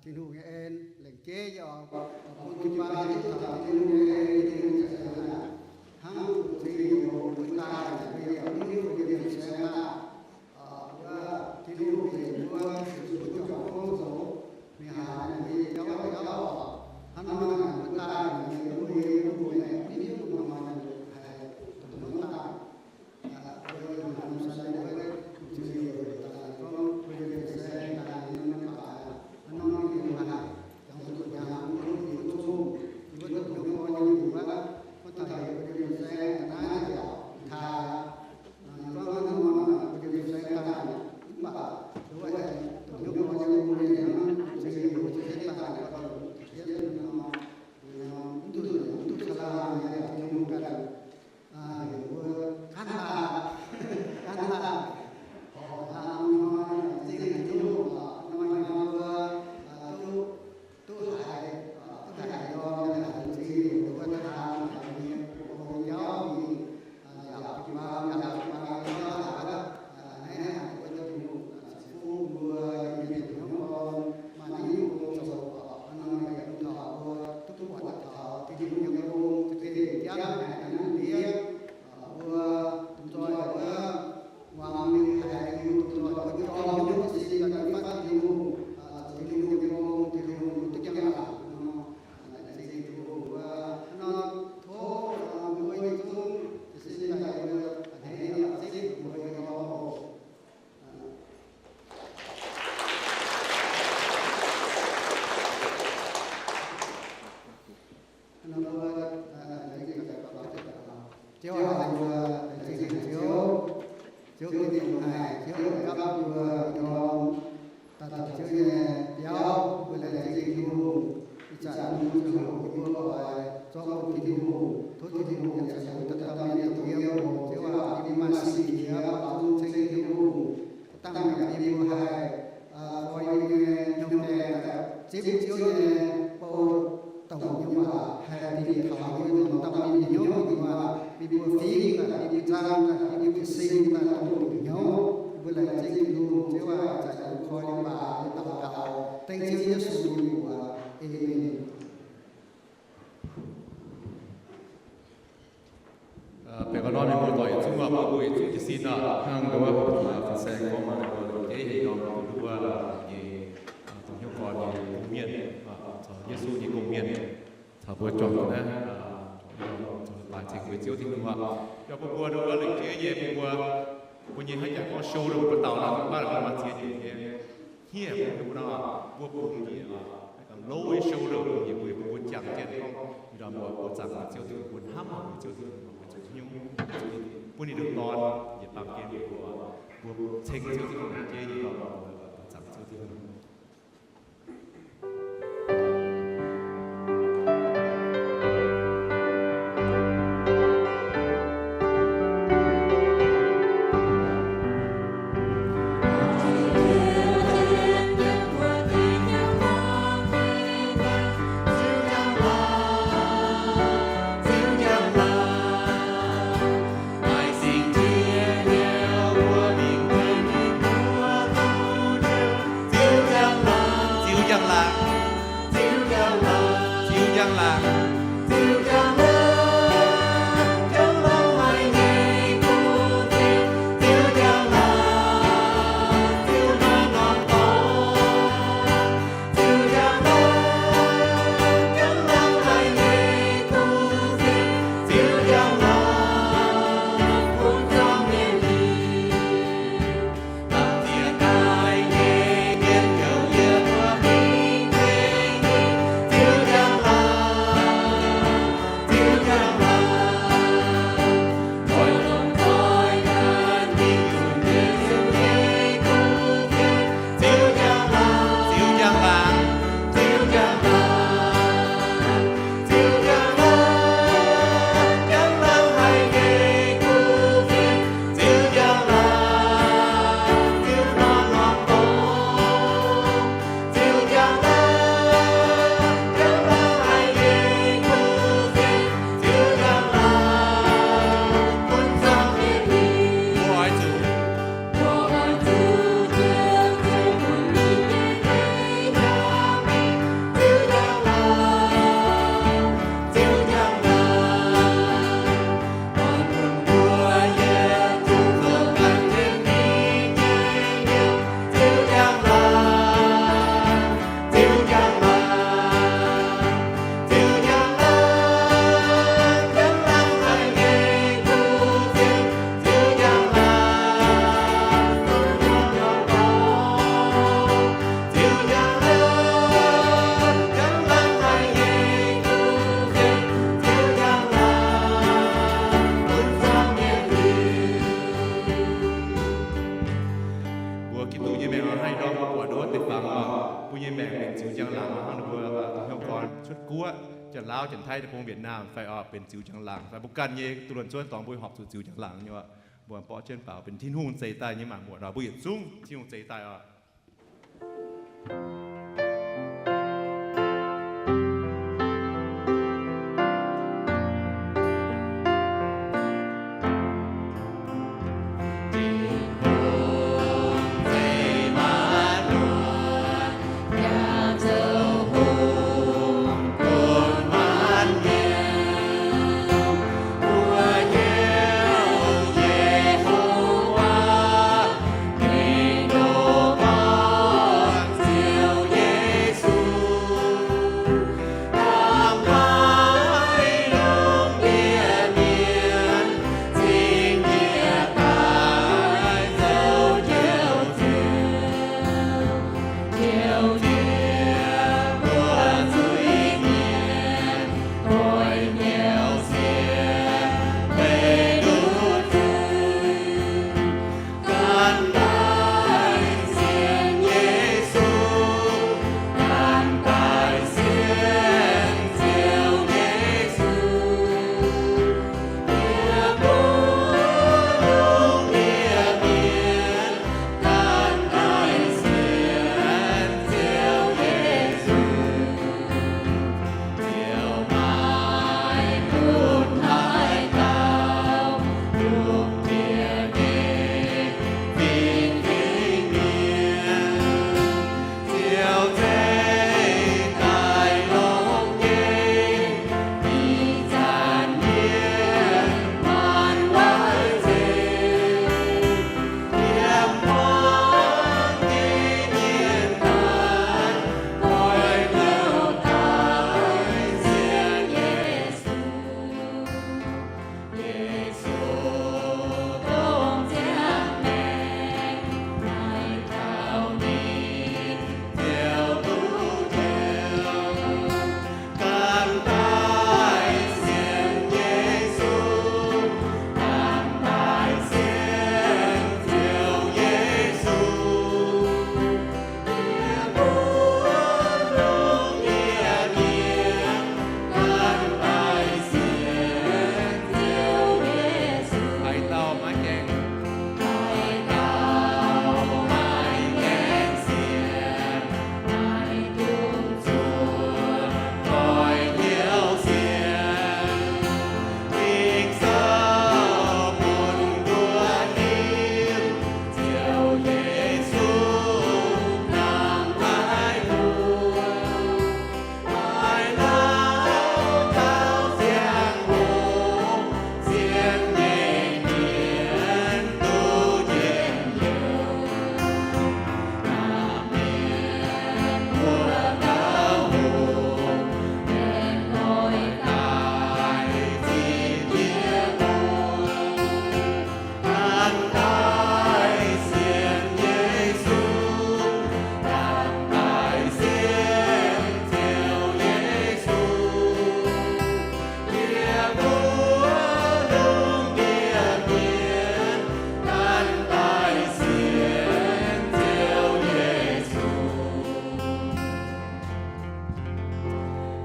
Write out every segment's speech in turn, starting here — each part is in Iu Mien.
Tin-Hungh nyei en, lengc jeiv yie oix bun jiu-baang hiuv taux Tin-Hungh nyei en, Tin-Hungh nyei za'eix hnangv. Hnangv zingh youz mbuo daaih, yie yaac mv hiuv mbuo yiem saengv daaih, wuov Tin-Hungh nzengc mbuo, zuqc mbuo juangc gong zoux, mingh haaix mbuo yaac jauv jauv oc. Hnangv nor mbuo daaih, yie mbuo yiem mbuo maengc, mv hiuv mbuo haaix haiz dongh haaix daaih. Mbuo ganh hnangv, hnangv, hnangv nor zingh Tin-Hungh, hnoi-hnoi mbuo duqv, duqv haiz, duqv haiz ndorm, haiz zingh mbuo taan haiz nyei, mbuo jauv mingh, yaac jiu-baang, yaac jiu-baang jauv haiz, naaiv haiz mbuo Tin-Hungh ceix fuqv mbuo, yiem mienh hnyouv gorn maaih naaiv nyungc gong zoux, hnoi-hnoi yaac bun taux mbuo duqv buatc taux Tin-Hungh nyei gong za'gengh jangv haic naaiv ndiev. Mbuo domh nzoih wuov muangx liuz haiz liuz, domh nzoih wuov jorm hnyouv jiez sin daaih fatv Tin-Hungh, zoux Tin-Hungh nyei gong, Tin-Hungh duqv njang-laangc nor. Laengz zingh Tin-Hungh wuov nor, tov mbuo nyei zungv jiez sin daaih mbuo a'hneiv nyei zipv mbuo nyei dorngx oc. Ziouv aac, mbuo laengz zingh Ziouv. Ziouv gengh longx haic, Ziouv gapv mbuo ndorm daaih taux Ziouv nyei biauv, mbuo laengz zingh Tin-Hungh. Ih zanc mbuo zuqc hoqc yie mbuo oix zorqv bun Tin-Hungh, tov Tin-Hungh yaac ceix fuqv dauh dauh mienh doqc yiem oc. Ziouv aac, yie mbuo maaih singx diex baaux nzung ceng Tin-Hungh, dangh yaac yie mbuo haih foi yie mbuo nyei hnyouv gaengh zipv Ziouv nyei bou douc nyei waac haih dingh taux yie mbuo dauh dauh mienh nyei hnyouv gu'nyuoz, yie mbuo fingx daaih, yie mbuo nzang daaih, yie mbuo jiez sin daaih dongh hnyouv. Yie mbuo laengz zingh Tin-Hungh. Ziouv aac, ih zanc yie mbuo koi nyei baac yie daux gaux dengv Ziouv Yesu nyei mbuox. Aamen. Benx ga'ndorm mienh muoz-doic yietc zungv, mbuo yietc zungv jiez sin oc. Hnangv nduov fin-saeng gorngv maaih mbuo la'bieiv heuc norm duqv wuov nyei, dongh hnyouv gorn nyei gong-mienh, caux Yesu nyei gong-mienh, caux mbuo juangc naaiv, daaih ceng mbuo Ziouv Tin-Hungh aqv. Yaac bun mbuo nduov lengc jeiv nyei bun mbuo, mbuo nyei haaix jaax gorngv show dongh mbuo dauh nor, mv baac mbuo maaih ziex nyungc nyei hniev mbuo nor, mbuo bungx njiec, ganh louv show dongh bungx njiec mbuo, mbuo jangx jienv gorngv, ih ndorm mbuo, mbuo zaangc Ziouv Tin-Hungh, mbuo hnamv haic Ziouv Tin-Hungh, mbuo zuqc hnyouv bun ninh ndongc dorn yietc baamh gen mbuo, mbuo ceng Ziouv Tin-Hungh lengc jeiv nyei lorqc, mbuo zaangc Ziouv Tin-Hungh. Ziouv njang-laangc. Mbuo nyei maengc benx ziux njang-laangc hnangv ninh mbuo hnyouv gorn cuotv guoqv, Janx-Laauv, Janx-Taiv, deic-bung, Vietnam fai oc, benx ziux njang-laangc fai mbuo ganh nyei duqv luonx cuotv dorngx mbuo horpc zuqc ziux njang-laangc nyei oc. Mbuo mborqv jienv baaux benx Tin-Hungh zeix daaih nyei maanc muotc oc. Mbuo yietc zungv Tin-Hungh zeix daaih oc.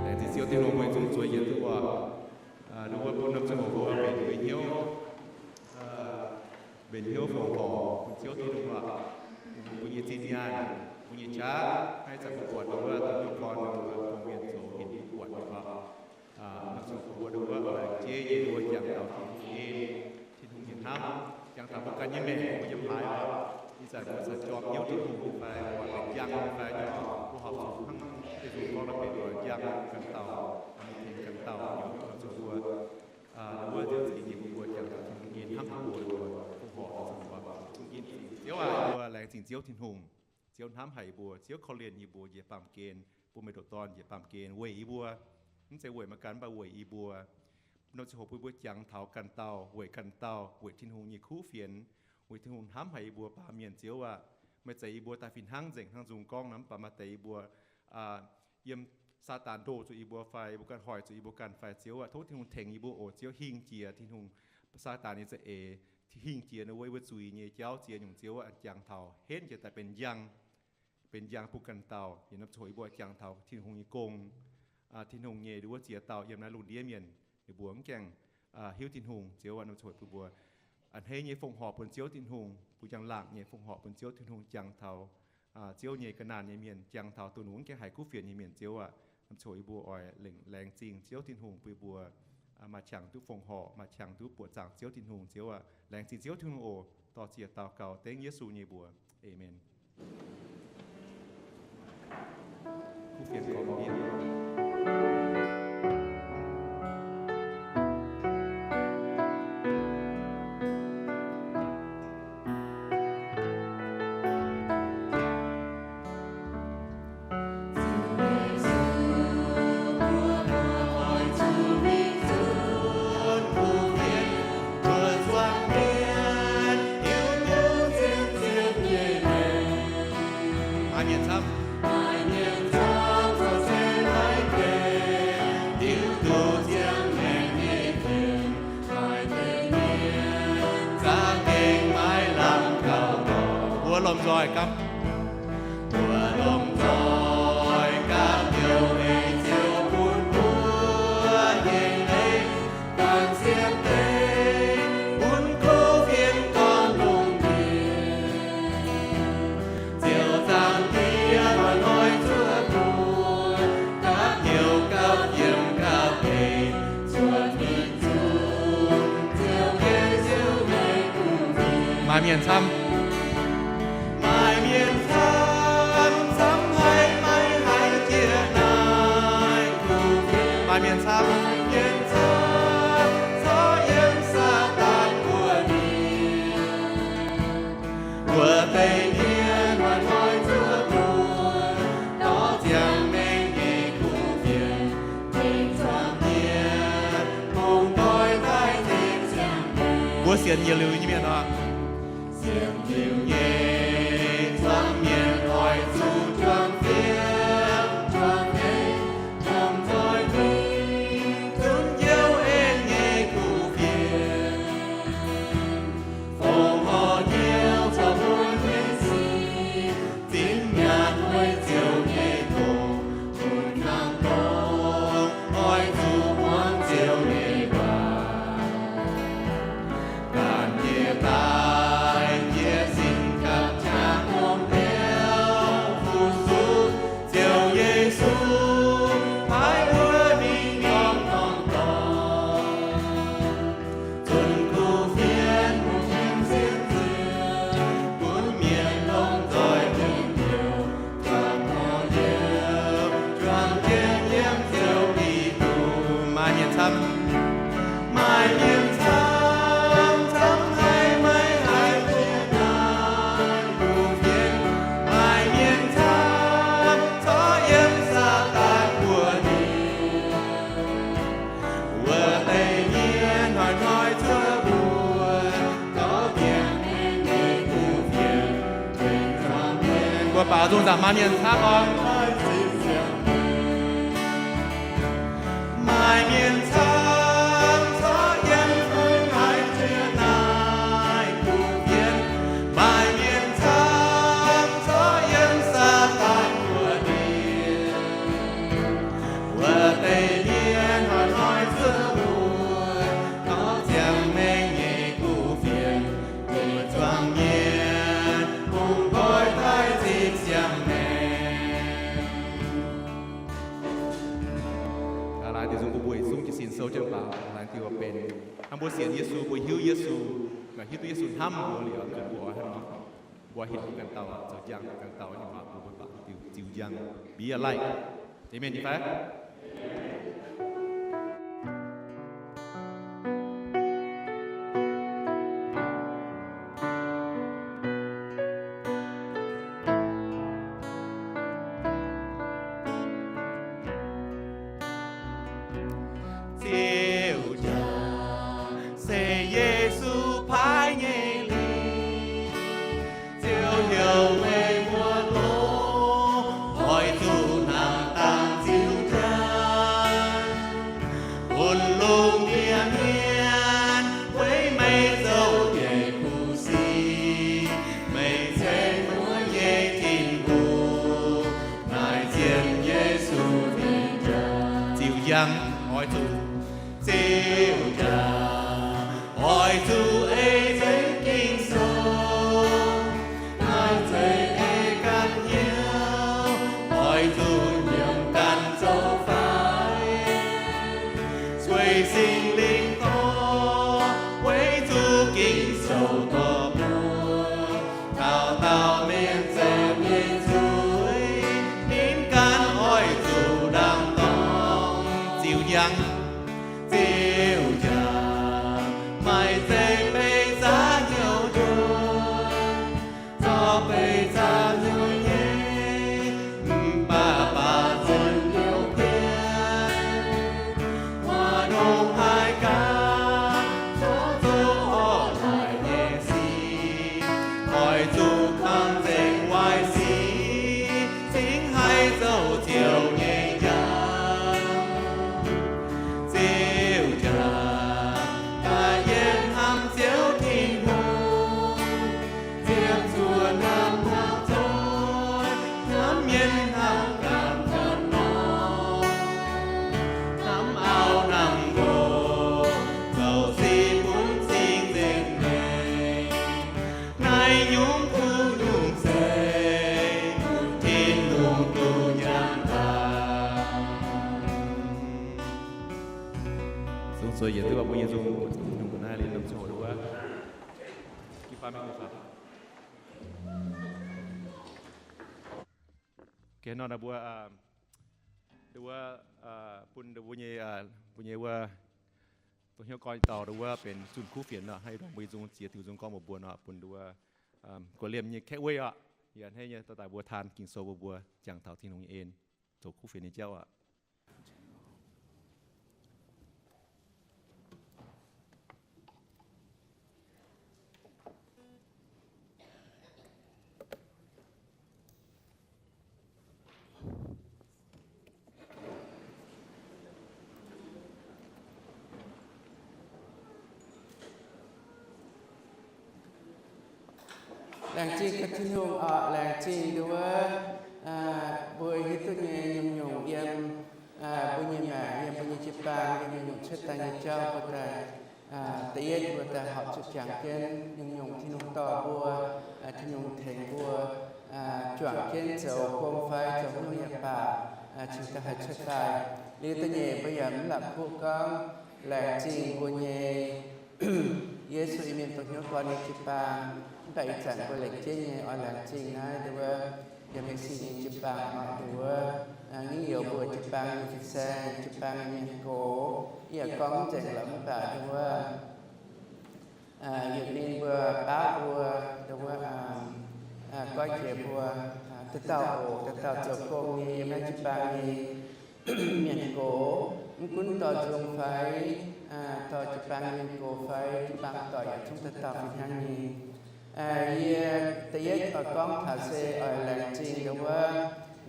Laengz zingh Ziouv Tin-Hungh, mbuo zungv zueiz yietc duqv oc. Ninh mbuo bun norm ziangh hoc mbuo mbenc mbuo hnyouv, mbenc hnyouv fongc horc bun Ziouv Tin-Hungh oc. Mbuo nyei zinh nyaanh, mbuo nyei qaqv, naaiv zanc mbuo buatc ninh mbuo dongh hnyouv gorn ninh mbuo dongh mienh zoux hinc mbuo buatc oc. Norm ziangh hoc mbuo ninh mbuo oix jeiv nyei mbuo jangx taux Tin-Hungh nyei, Tin-Hungh nyei hnamv, jangx taux mbuo ganh nyei maengc, mbuo nyei haaix oc. Ih zanc mbuo se jorm hnyouv Tin-Hungh nyei fai, oix benx njang nyei fai, mbuo horpc zuqc hnangv Yesu gorngv la'benc oix njang ganh dauh, mingh tengx ganh dauh nyei oc. Zuqc mbuo, mbuo nziouv zingx nyei mbuo jangx taux Tin-Hungh nyei hnamv mbuo, mbuo fongc horc zuqc mbuo zungv in zingh. Ziouv aac, mbuo laengz zingh Ziouv Tin-Hungh. Ziouv hnamv haic yie mbuo, Ziouv korv-lienh yie mbuo njiec baamh gen, bun meih ndoqc Dorn njiec baamh gen weic yie mbuo. Mv zeiz weic meih ganh, mv baac weic yie mbuo. Norm ziangh hoc bun mbuo jangx taux ganh dauh, weic ganh dauh, weic Tin-Hungh nyei kuv fienx, weic Tin-Hungh hnamv haic yie mbuo baamh mienh. Ziouv aac, meih zeix yie mbuo daaih fih hnangv nzengc hnangv nzung gorngv nor, mv baac maaih deix yie mbuo yiem Saadaan ndoh zuqc yie mbuo fai yie mbuo ganh hoic zuqc yie mbuo ganh fai, Ziouv aac, tov Tin-Hungh tengx yie mbuo oc. Ziouv hingh jiex Tin-Hungh, Saadaan nyei za'eix, hingh jiex ninh wuov, wuov zuiz nyei jauv ziex nyungc. Ziouv aac, jangx taux henv jiex daaih benx njang, benx njang bun ganh dauh. Yie norm ziangh hoc yie mbuo jangx taux Tin-Hungh nyei gong, Tin-Hungh nyei nduov ziex dauh yiem naaiv lungh ndiev mienh, ninh mbuo mv gaengh hiuv Tin-Hungh. Ziouv aac, norm ziangh hoc bun mbuo a'hneiv nyei fongc horc bun Ziouv Tin-Hungh, bun njang-laangc nyei fongc horc bun Ziouv Tin-Hungh, jangx taux Ziouv nyei ga'naanh nyei mienh, jangx taux dongh ninh mbuo mv gaengh haiz kuv fienx nyei mienh. Ziouv aac, norm ziangh hoc yie mbuo oix lengc laengz zingh Ziouv Tin-Hungh bun yie mbuo maaih qangx duqv fongc horc, maaih qangx duqv buoqc zaangc Ziouv Tin-Hungh. Ziouv aac, laengz zingh Ziouv Tin-Hungh oc. Dorh ziex daux gaux dengv Yesu nyei mbuox. Aamen. Mbuo lomh nzoih gapv. Mbuo lomh nzoih gapv heuc meih Ziouv bun mbuo nyei leiz ganh siepv deix, bun kuv fienx gorngv longx nyei. Ziouv Zaangc Diex, hnoi-hnoi zuov mbuo gapv heuc gapv yiem gapv eix, zuotc mingh zunc Ziouv Yesu nyei kuv fienx. Maaih mienh camv, maaih mienh camv, camv haiz maiv haih jiex naaiv kuv fienx. Maaih mienh camv, mienh camv corc yiem Saadaan buoz-ndiev. Wuov deix mienh hnoi-hnoi zuov mbuo dorh ziangh maengc nyei kuv fienx, tengx zuangx mienh bungx doix taaih zipv ziangh maengc. Mbuo sienx yietc liuz nyei mienh oc. Sienx liuz nyei zuangx mienh oix zuqc juangc fiem juangc fei, juangc nzoih mingh zunv Ziouv en nyei kuv fienx. Fongc horc Ziouv caux mbuo nyei sic, zinh nyaanh weic Ziouv nyei doz, bun kangv dongh oix zuqc muangx Ziouv nyei waac. Ganh nyei daaih jiex sin gapv qaqv hngongx hnyouv fu-sux Ziouv Yesu, paaiv mbuo mingh norm norm dorngx, zunc kuv fienx bun mienh sienx Ziouv, bun mienh lomh nzoih mienh hnyouv juangc horc Ziouv, juangc jienv yiem Ziouv Giduc. Maaih mienh camv, maaih mienh camv, camv haiz maiv haih jiex naaiv kuv fienx. Maaih mienh camv corc yiem Saadaan buoz-ndiev. Wuov deix mienh hnoi-hnoi zuov mbuo dorh ziangh maengc nyei kuv fienx tengx zuangx mienh. Mbuo baaux nzung nzangc maaih mienh camv oc. Maaih mienh camv corc yiem maiv haih jiex naaiv kuv fienx. Maaih mienh camv corc yiem Saadaan buoz-ndiev. Wuov deix mienh hnoi-hnoi zuov mbuo dorh ziangh maengc nyei kuv fienx tengx zuangx mienh bungx doix taaih zipv ziangh maengc. Laengz diuc nzung bun mbuo yietc zungv jiez sin souv jienv baaux. Laengz diuc benx hnangv mbuo sienx Yesu, mbuo hiuv Yesu, hiuv duqv Yesu hnamv mbuo liuz, zuqc mbuo oix hnangv nor, mbuo oix hinc ganh dauh zoux njang, ganh dauh nyei waac bun mbuo baac diuc ziux njang, be a light. Aamen fai? Ziouv jaax se Yesu paaiv nyei lingc. Ziouv heuc meih mbuo longx, oix zuqc nangh dangx Ziouv jaax. Yangh oix zuqc ziouc jaax, oix zuqc ei nzengc Ging-Sou, maaih zeiz ei ganh hnyouv, oix zuqc nyiemc ganh zoux fai, sueih Singx Lingh dorh, weic zuqc Ging-Sou dorh mbuo dauh dauh mienh zoux nyei zuiz, ninh ganh oix zuqc ndaam dorngx ziouc yangh, ziouc jaax, maaih zeiz beiv zaqc hnyouv njuov, zorqv beiv zaqc hnyouv nyei, mv baac baac nzuonx hnyouv pien, wuov ndongc haaix gaax, zorqv zoux orqv haic nyei sic, oix zuqc kangv nzengc waaic sic, cingx haih zoux Ziouv nyei njang. Ziouv jaax, daaih yiem hnamv Ziouv Tin-Hungh, ziepc zuoqc hnamv hnangv zoih, hnamv mienh hnamv gaengh hnamv norm, hnamv auv hnamv nqox, zoux sic bun cing-nzengc nyei. Naaiv nyungc kuv nyungc zeiv, bun Tin-Hungh duqv njang-laangc. Zungv zueih yietc duqv mbuo nyei nzung, Tin-Hungh mbuo naaiv liuz nongc zungv wuov. Nor mbuo, wuov, bun mbuo nyei, mbuo nyei wuov, dongh hnyouv gorn dauh wuov benx zunh kuv fienx nor, hnangv dongh mbuo nyei nzung ziex diuh nzung gorngv mbuox mbuo nor, bun wuov, guoqv liemh nyei kaeqv weiv oc. Yaac hnangv nyei daaih mbuo taan Ging-Sou mbuox mbuo, jangx taux Tin-Hungh nyei en, zoux kuv fienx nyei jauv oc. Laengz zingh gaax Tin-Hungh oc, laengz zingh nduov wuov, mbuo hiuv duqv nyei nyungc-nyungc yiem mbuo nyei maengc, yiem mbuo nyei jiu-baang, yiem nyungc-nyungc cuotv daaih nyei jauv mbuo daaih, da'yietv mbuo daaih horpc zuqc jangx jienv nyungc-nyungc Tin-Hungh dorh mbuo, Tin-Hungh tengx mbuo juangc jienv zoux gong fai zoux hnyouv yaac baac, cingx daaih haih cuotv daaih. Liuz da'nyeic mbuo yaac mv la'kuqv gorngv laengz zingh mbuo nyei Yesu Iu-Mienh dongh hnyouv gorn nyei jiu-baang, mv baac ih zanc mbuo lengc jeiv nyei oix laengz zingh naaiv nduov wuov yiem Meih Singh nyei jiu-baang oc, nduov wuov ngingv youz mbuo jiu-baang nyei fin-saeng, jiu-baang nyei mienh gox. Yie yaac gorngv mv nzengc lorqc, mv baac nduov wuov yietc ninh mbuo baav mbuo, nduov wuov goiv jiex mbuo, dauh dauh oc, dauh dauh zoux gong nyei yiem naaiv jiu-baang nyei mienh gox, mv gunv dorh nzung fai dorh jiu-baang mienh gox fai jiu-baang doic yaac zungv dauh dauh fih hnangv nyei. Yie da'yietv oix gorngv taux se oix laengz zingh nduov wuov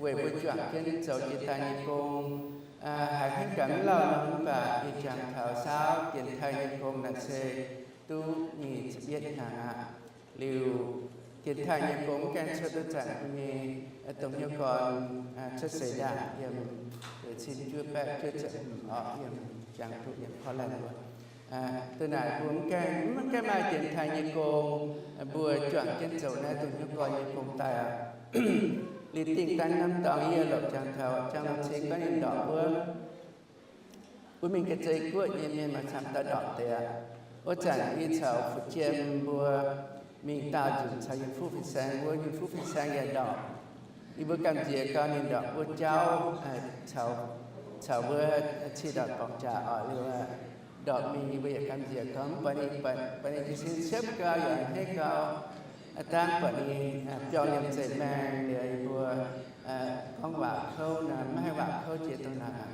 weic mbuo juangc jienv zoux jiex daaih nyei gong, haiz hnangv gaax mv lauh nor, mv baac yie jangx taux saauv dienx taaih nyei gong naaic se duqv nyic ziepc yietv hnyangx aqv. Liuz dienx taaih nyei gong mv gaengh cuotv wuov zanc mbuo nyei dongh hnyouv gorn cuotv seix ndaangc yiem cin juov baeqv juov ziepc hmz orqc, yiem jangx duqv yiem Portland wuov. Duqv naaic mbuo mv gaengh, mv gaengh maaih dienx taaih nyei gong, mbuo juangc jienv zoux naaiv dongh hnyouv gorn nyei gong daaih aqv. Liuz dingh daan norm dorngx yie lorqc jangx taux Jangx Lomc Cing gorngv ninh ndorpc wuov, wuov mingh Ga'zei Guoqv nyei mienh maaih camv daaih ndorpc deix aqv. Wuov zanc yie caux Fu'jiem mbuo mingh daauh nzunc caux Yunh Fuqv fin-saeng, wuov Yunh Fuqv fin-saeng yaac ndorpc. Yie mbuo gamh nziex gau ninh ndorpc wuov jauv caux mbuo cih ndorpc borngc jaax oc. Liuz ndorpc mingh yie mbuo yaac gamh nziex gau, mv buatc ninh, buatc ninh jiez sin siepv gau yaac hneiv gau. Aa dangv buatc ninh biorngh liemh zeih maengh liuz yie mbuo gorngv waac kouv nor, maiv haih waac kouv jiex dongh naaic.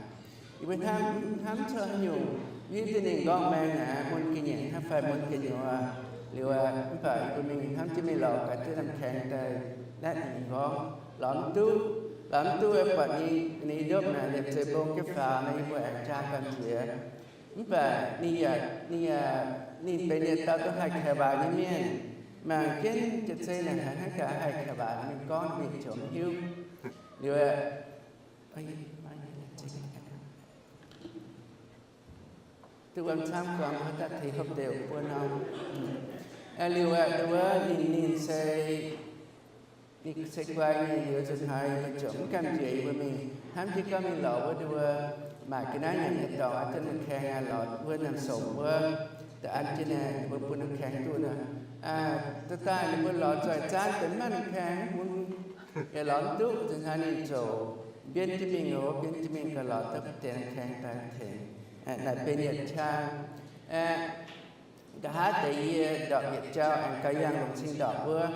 Yie mbuo hnamv, hnamv cuotv haaix nyungc, mv hiuv duqv ninh nqorngv maengh aqv, mun ga'nyiec hnangv fai mun gu'nyuoz. Liuz mv baac yie mbuo mingh hnamv jienv mingh lorz gaax duqv lamh kaengx daaih naaiv ninh nqorngv, lorz mv duqv, lorz mv duqv buatc ninh, ninh ndopv naaic liemh zeih mbong jienv faaux nor, yie mbuo aengx jaa gamh nziex. Mv baac ninh yaac, ninh yaac, ninh benx yietc dauh duqv haih kaux waac nyei mienh. Mangc jienv Ga'zei naaic haiz hnangv gaax haih kaux waac, ninh gorngv ninh ziouc mv hiuv. Liuz, เอ้ย ไม่ ไม่ ไม่ จริง นะครับ เ duqv wuom camv guangc, mbuo haaix dauh tengx hopv deix buo norm. Liuz aeqv, wuov ninh, ninh se, ninh se guai nyei, liuz zuqc haiz meih ziouc mv gamh nziex yie mbuo mingh hnamv jienv gorngv mingh lorz wuov, wuov, maaih ga'naaiv nyanc nyei dorngx, aa, jienv ninh kaeng aqv, lorz wuov naamh sou wuov, da'an jienv naaic, mbuo bun ninh kaeng duqv naaic. Da'daaih ninh mbuo lorz zoih zaanv deix maiv maaih kaeng, yaac lorz mv duqv. Zuqc hnangv ninh ziouc mbienv jienv mingh oc, mbienv jienv mingh gauh lorz duqv deix kaeng daaih tengx. Naaic benx yietc qang. Nqa'haav deix yie ndorpc yietc jauv aengx gauh yangh longc cing ndorpc wuov,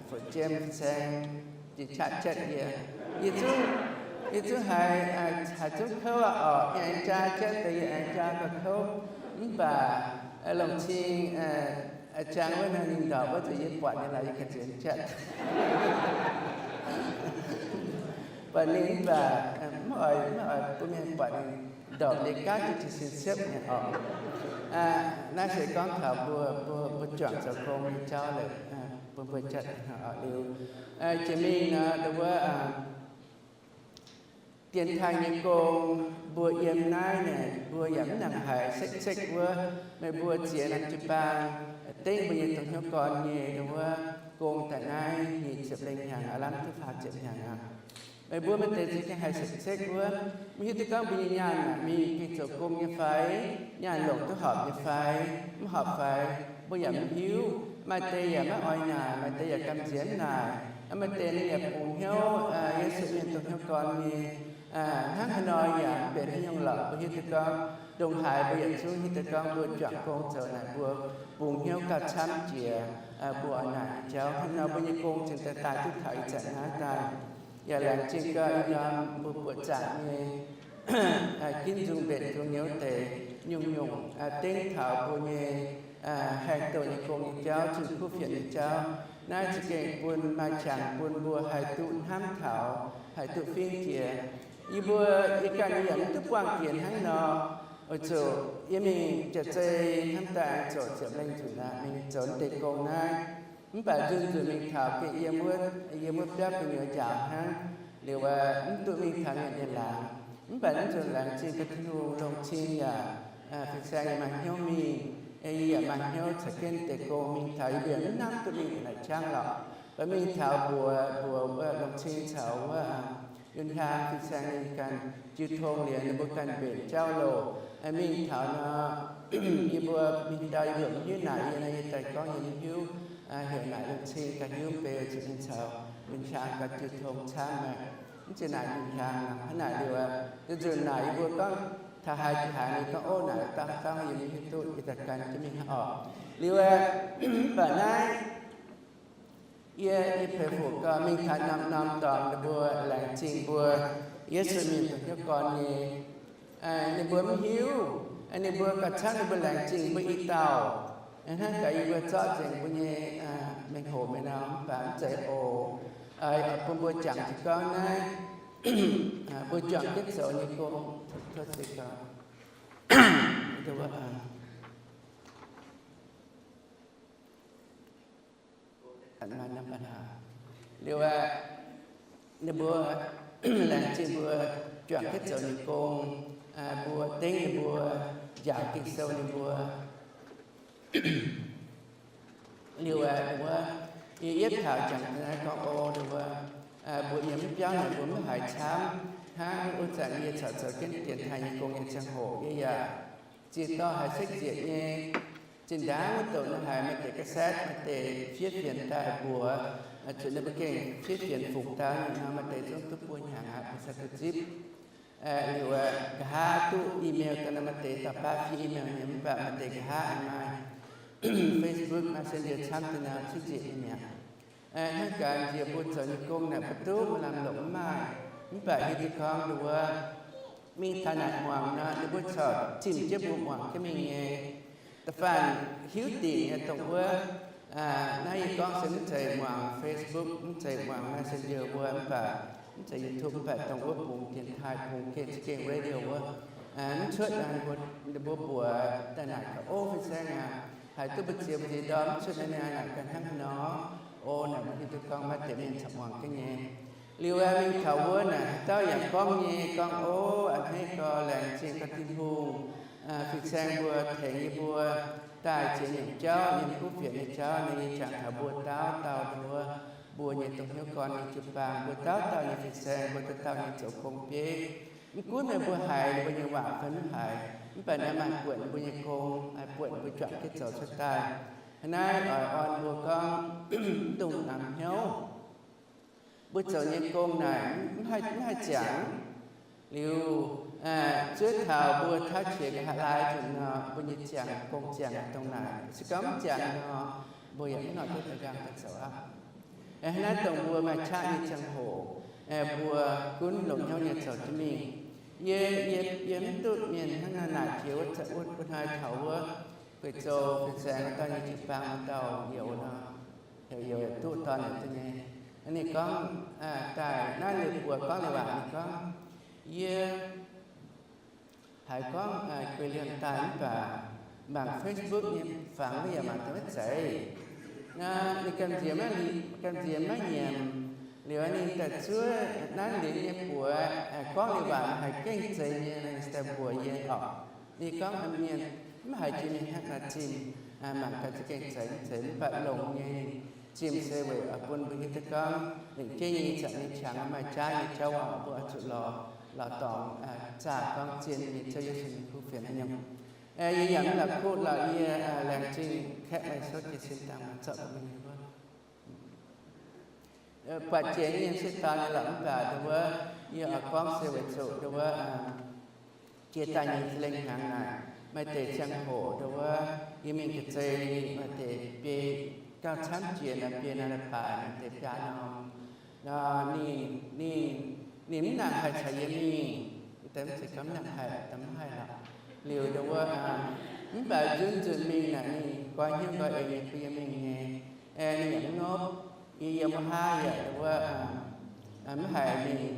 fu'jueiv fin-saeng jiex qaqv jatv yie. Yie zungv, yie zungv haiz, haiz zungv kouv aqv orqc. Yie aengx jaa jatv deix, yie aengx jaa gauh kouv. Mv baac longc cing jangx wuov naaic ninh ndorpc wuov nzunc yie buatc ninh laaix yie ga'nzien jatv. Buatc ninh mv baac maiv oix, maiv oix bun mienh buatc ninh ndorpc nyei gaav jienv jiez sin siepv nyei orqc. Naaiv se gorngv taux mbuo, mbuo, mbuo juangc zoux gong nyei jauv leiz, bun mbuo jatv liuz. Jiex mingh nor, wuov, dienx taaih nyei gong, mbuo yiem naaiv naaic, mbuo yaac mv nangc haiz sekv-sekv wuov. Meih mbuo ziex norm jiu-baang, dengv mbuo nyei dongh hnyouv gorn nyei wuov gong daaih naaiv nyic ziepc lengh hnyangx aqv, lamh duqv faah ziepc hnyangx aqv. Meih mbuo maaih deix ziex gengh haiz sekv-sekv wuov, mv hiuv duqv gorngv mbuo nyei nyaanh naaic mingh gengh zoux gong nyei fai, nyaanh longc duqv horpc nyei fai, mv horpc fai, mbuo yaac mv hiuv. Maaih deix yaac maiv oix naaic, maaih deix yaac gamh nziex mv naaic. Maaih deix ninh yaac bungx hnyouv Yesu mienh dongh hnyouv gorn nyei. Hnangv haaix nor yaac mv benx haaix nyungc lorqc. Mbuo hiuv duqv gorngv ndongc haaix mbuo yietc zungv hiuv duqv gorngv mbuo juangc gong zoux naaic mbuo bungx hnyouv gauh camv jiex. Mbuo oix naaic nyei jauv hnangv nor mbuo nyei gong cingx daaih daaih duqv taux ih zanc naaiv daaih. Yaac laengz zingh gau ih norm mbuo buoqc zaangc nyei ginv nzung mbenc nzung nyouz deix nyungc-nyungc dengv taux mbuo nyei haengh douh nyei gong nyei jauv, zunh kuv fienx nyei jauv. Naaiv za'gengh bun maaih qangx bun mbuo haih duqv hnamv taux, haih duqv fingx jiex. Yie mbuo, yie ganh yaac mv duqv buangh jiex hnangv nor. Weic zuqc yie mingh jaax zei hnamv daaih zoqc ziepc lengh nzunc aqv, mingh zoux deix gong naaiv. Mv baac nzunc nzunc mingh taux gengh yiem wuov, yiem wuov biauv gu'nyuoz njaaux hnangv. Liuz mv duqv mingh taux mienh nyei laangz. Mv baac mv nzunc laengz zingh gaax Tin-Hungh, longc cing yaac fin-saeng yaac maaih hnyouv mingh, yie yaac maaih hnyouv caux jienv deix gong mingh taux yie mbuo mv hnamv duqv mingh naaic qangv lorqc. Mv baac mingh taux mbuox, mbuox wuov longc cing caux wuov Yunh Hiaang fin-saeng ninh ganh jiu tong liuz ninh mbuo ganh mbenc jauv loh. Mingh taux nor, yie mbuo mingh ndau yie mbuo mv hiuv naaic yie nor, yie daaih gorngv yie mv hiuv. Heuc naaic longc cing ganh hiuv mv bei zuqc ninh caux Yunh Hiaang ganh jiu tong camv aqv. Mv zeiz naaic Yunh Hiaang hnangv naaic liuz, nzunc naaic yie mbuo gorngv taux haaix jiex haaix ninh gorngv ov naaic dangv dangv yie mv hiuv duqv, yie daaih gan jienv mingh hnangv orqc. Liuz, mv baac naaiv yie, yie peix fuc gau mingh taux norm-norm dorngx ninh mbuo laengz zingh mbuo Yesu mienh dongh hnyouv gorn nyei. Ninh mbuo mv hiuv, ninh mbuo gauh camv ninh mbuo laengz zingh mbuo i dauh. Hnangv gaax yie mbuo zorqv nzengc mbuo nyei mengh hoc mingh nor, mv baac mv zeiz oc. Bun mbuo jangx jiez gorngv naaiv, mbuo juangc jienv zoux nyei gong, liuz aeqv, ninh mbuo laengz zingh mbuo juangc jienv zoux nyei gong, mbuo dengv ninh mbuo, njaaux Ging-Sou ninh mbuo. Liuz aeqv, wuov, yie yietv taux jangx naaiv gorngv o, wuov, mbuo yiem mv biauv naaic mbuo mv haiz camv. Hnangv wuov zanc yie caux zoux jienv dienx taaih nyei gong nyei ziangh hoc yie yaac ziex dauh haiz sekv nzieqc nyei. Zinh ndaangc wuov douc naaiv haiz maaih deix cassette, maaih deix fiev fienx daaih mbuox, zuqc ninh mbuo gengh fiev fienx fungx daaih nor, maaih deix zungv duqv buo hnyangx aqv, mv sai duqv zipv. Liuz nqa'haav duqv email daaih nor, maaih deix dauh baav fiev email nyei, mv baac maaih deix nqa'haav aengx maaih Facebook, Messenger camv daaih nor, cuotv nzieqc nyei mi'aqv. Hnangv gaax nziex mbuo zoux nyei gong naaic mbuo duqv maaih lamh longc mv maaih, mv baac hiuv duqv gorngv wuov, mingh taux naaic muangx nor, ninh mbuo corc zimh jienv mbuo muangx jienv mingh nyei. Da'faanh hiuv dingc nyei dongh wuov, naaiv yie gorngv se mv zeiz muangx Facebook, mv zeiz muangx Messenger mbuo, mv baac mv zeiz YouTube, mv baac dongh wuov bungx dienx taaih, bungx gengh za'gengh radio wuov, mv cuotv naaiv, mbuo mbuox daaih naaic gaax, o, fin-saeng aac, haiz duqv mbu'ziex mbu'ziex ndorm mv cuotv naaiv, naaic gaax hnangv haaix nor. O, naaic mbuo hiuv duqv gorngv maaih deix mienh corc muangx jienv nyei. Liuz aeqv, mingh taux wuov naaic haaix dauh yaac gorngv nyei, gorngv, o, a'hneiv gau, laengz zingh gau Tin-Hungh. fin-saeng mbuo tengx yie mbuo daaih ziex nyungc jauv, yiem kuv fienx nyei jauv, ninh nyei jangx taux mbuo dauh dauh nduov mbuo nyei dongh hnyouv gorn nyei jiu-baang, mbuo dauh dauh nyei fin-saeng, mbuo dauh dauh nyei zoux gong bieiv. Mv gunv meih mbuo haiz ninh mbuo nyei waac fai mv haiz, mv baac naaiv maaih buonc mbuo nyei gong, buonc mbuo juangc jienv zoux cuotv daaih. Hnangv naaiv oix orn mbuo gorngv mv dungx namx hnyouv. Mbuo zoux nyei gong naaic mv haih ziangx. Liuz zuov taux mbuo tauv qiex nqa'haav laai nzunc nor, mbuo nyei ziangx, gong ziangx dongh naaic. Se gorngv mv ziangx nor, mbuo yaac mv nor duqv da'nqaang daaih zoux aqv. Hnangv naaiv dongh mbuo maaih qaqv nyei ziangh hoc, mbuo gunv longc hnyouv nyei zoux jienv mingh. Yie, yie, yie mv duqv mienh hnangv naaic jiex wuov, wuov hnoi taux wuov Guei-Zoh fin-saeng wuov dauh nyei jiu-baang wuov dauh youz nor, heuc youz duqv dorn yaac duqv nyei. Ninh gorngv daaih naaiv, ninh buoz gorngv leiz-waac, ninh gorngv, yie haiz gorngv guei liemh daaih mv baac mangc Facebook nyei fangx wuov yaac mangc daaih maiv zeiz. Ninh gamh nziex maiv, gamh nziex maiv nyiemc. Liuz ninh daaih zuov naaiv liuz nyei buoz gorngv leiz-waac haiz gengh zeiz nyei, ninh daaih mbuox yie orqc. Ninh gorngv, mienh mv haiz jiex mingh hnangv naaiv zimh, mangc gaax za'gengh zeiz mv zeiz, mv baac longx nyei zimh se weic oix bun mbuo hiuv duqv gorngv lengc jeiv nyei ih zanc nyei qangx maaih jaav nyei jauv, mbuo oix zuqc lorz, lorz dorngx zaah gorngv zien nyei Ziouv Yesu nyei kuv fienx haaix nyungc. Yie yaac mv la'kuqv lorqc, yie laengz zingh kaeqv meih souv jiez sin dangh mangc zorqv mingh wuov. Buatc jiex nyei sieqv dorn nyei lorqc, mv baac nduov wuov, yie oix gorngv se weic zuqc nduov wuov, jiex daaih nyei za'lengh hnyangx naaic, maaih deix ziangh hoc nduov wuov, yie mingh ga'zei, maaih deix biei gauh camv jiex naaic, biei naaiv la'baaix maaih deix biaa norm nor, ninh, ninh, ninh mv nangc haih caux yie mingh. Deix mv zeiz gorngv mv nangc haih, da'mv haih lorqc. Liuz nduov wuov, mv baac nzunc nzunc mingh naaic ninh goiv hnyouv goiv eix nyei bun yie mingh nyei. Ninh yaac mv nopv, yie yiem wuov haav yaac nduov wuov, mv haiz mingh.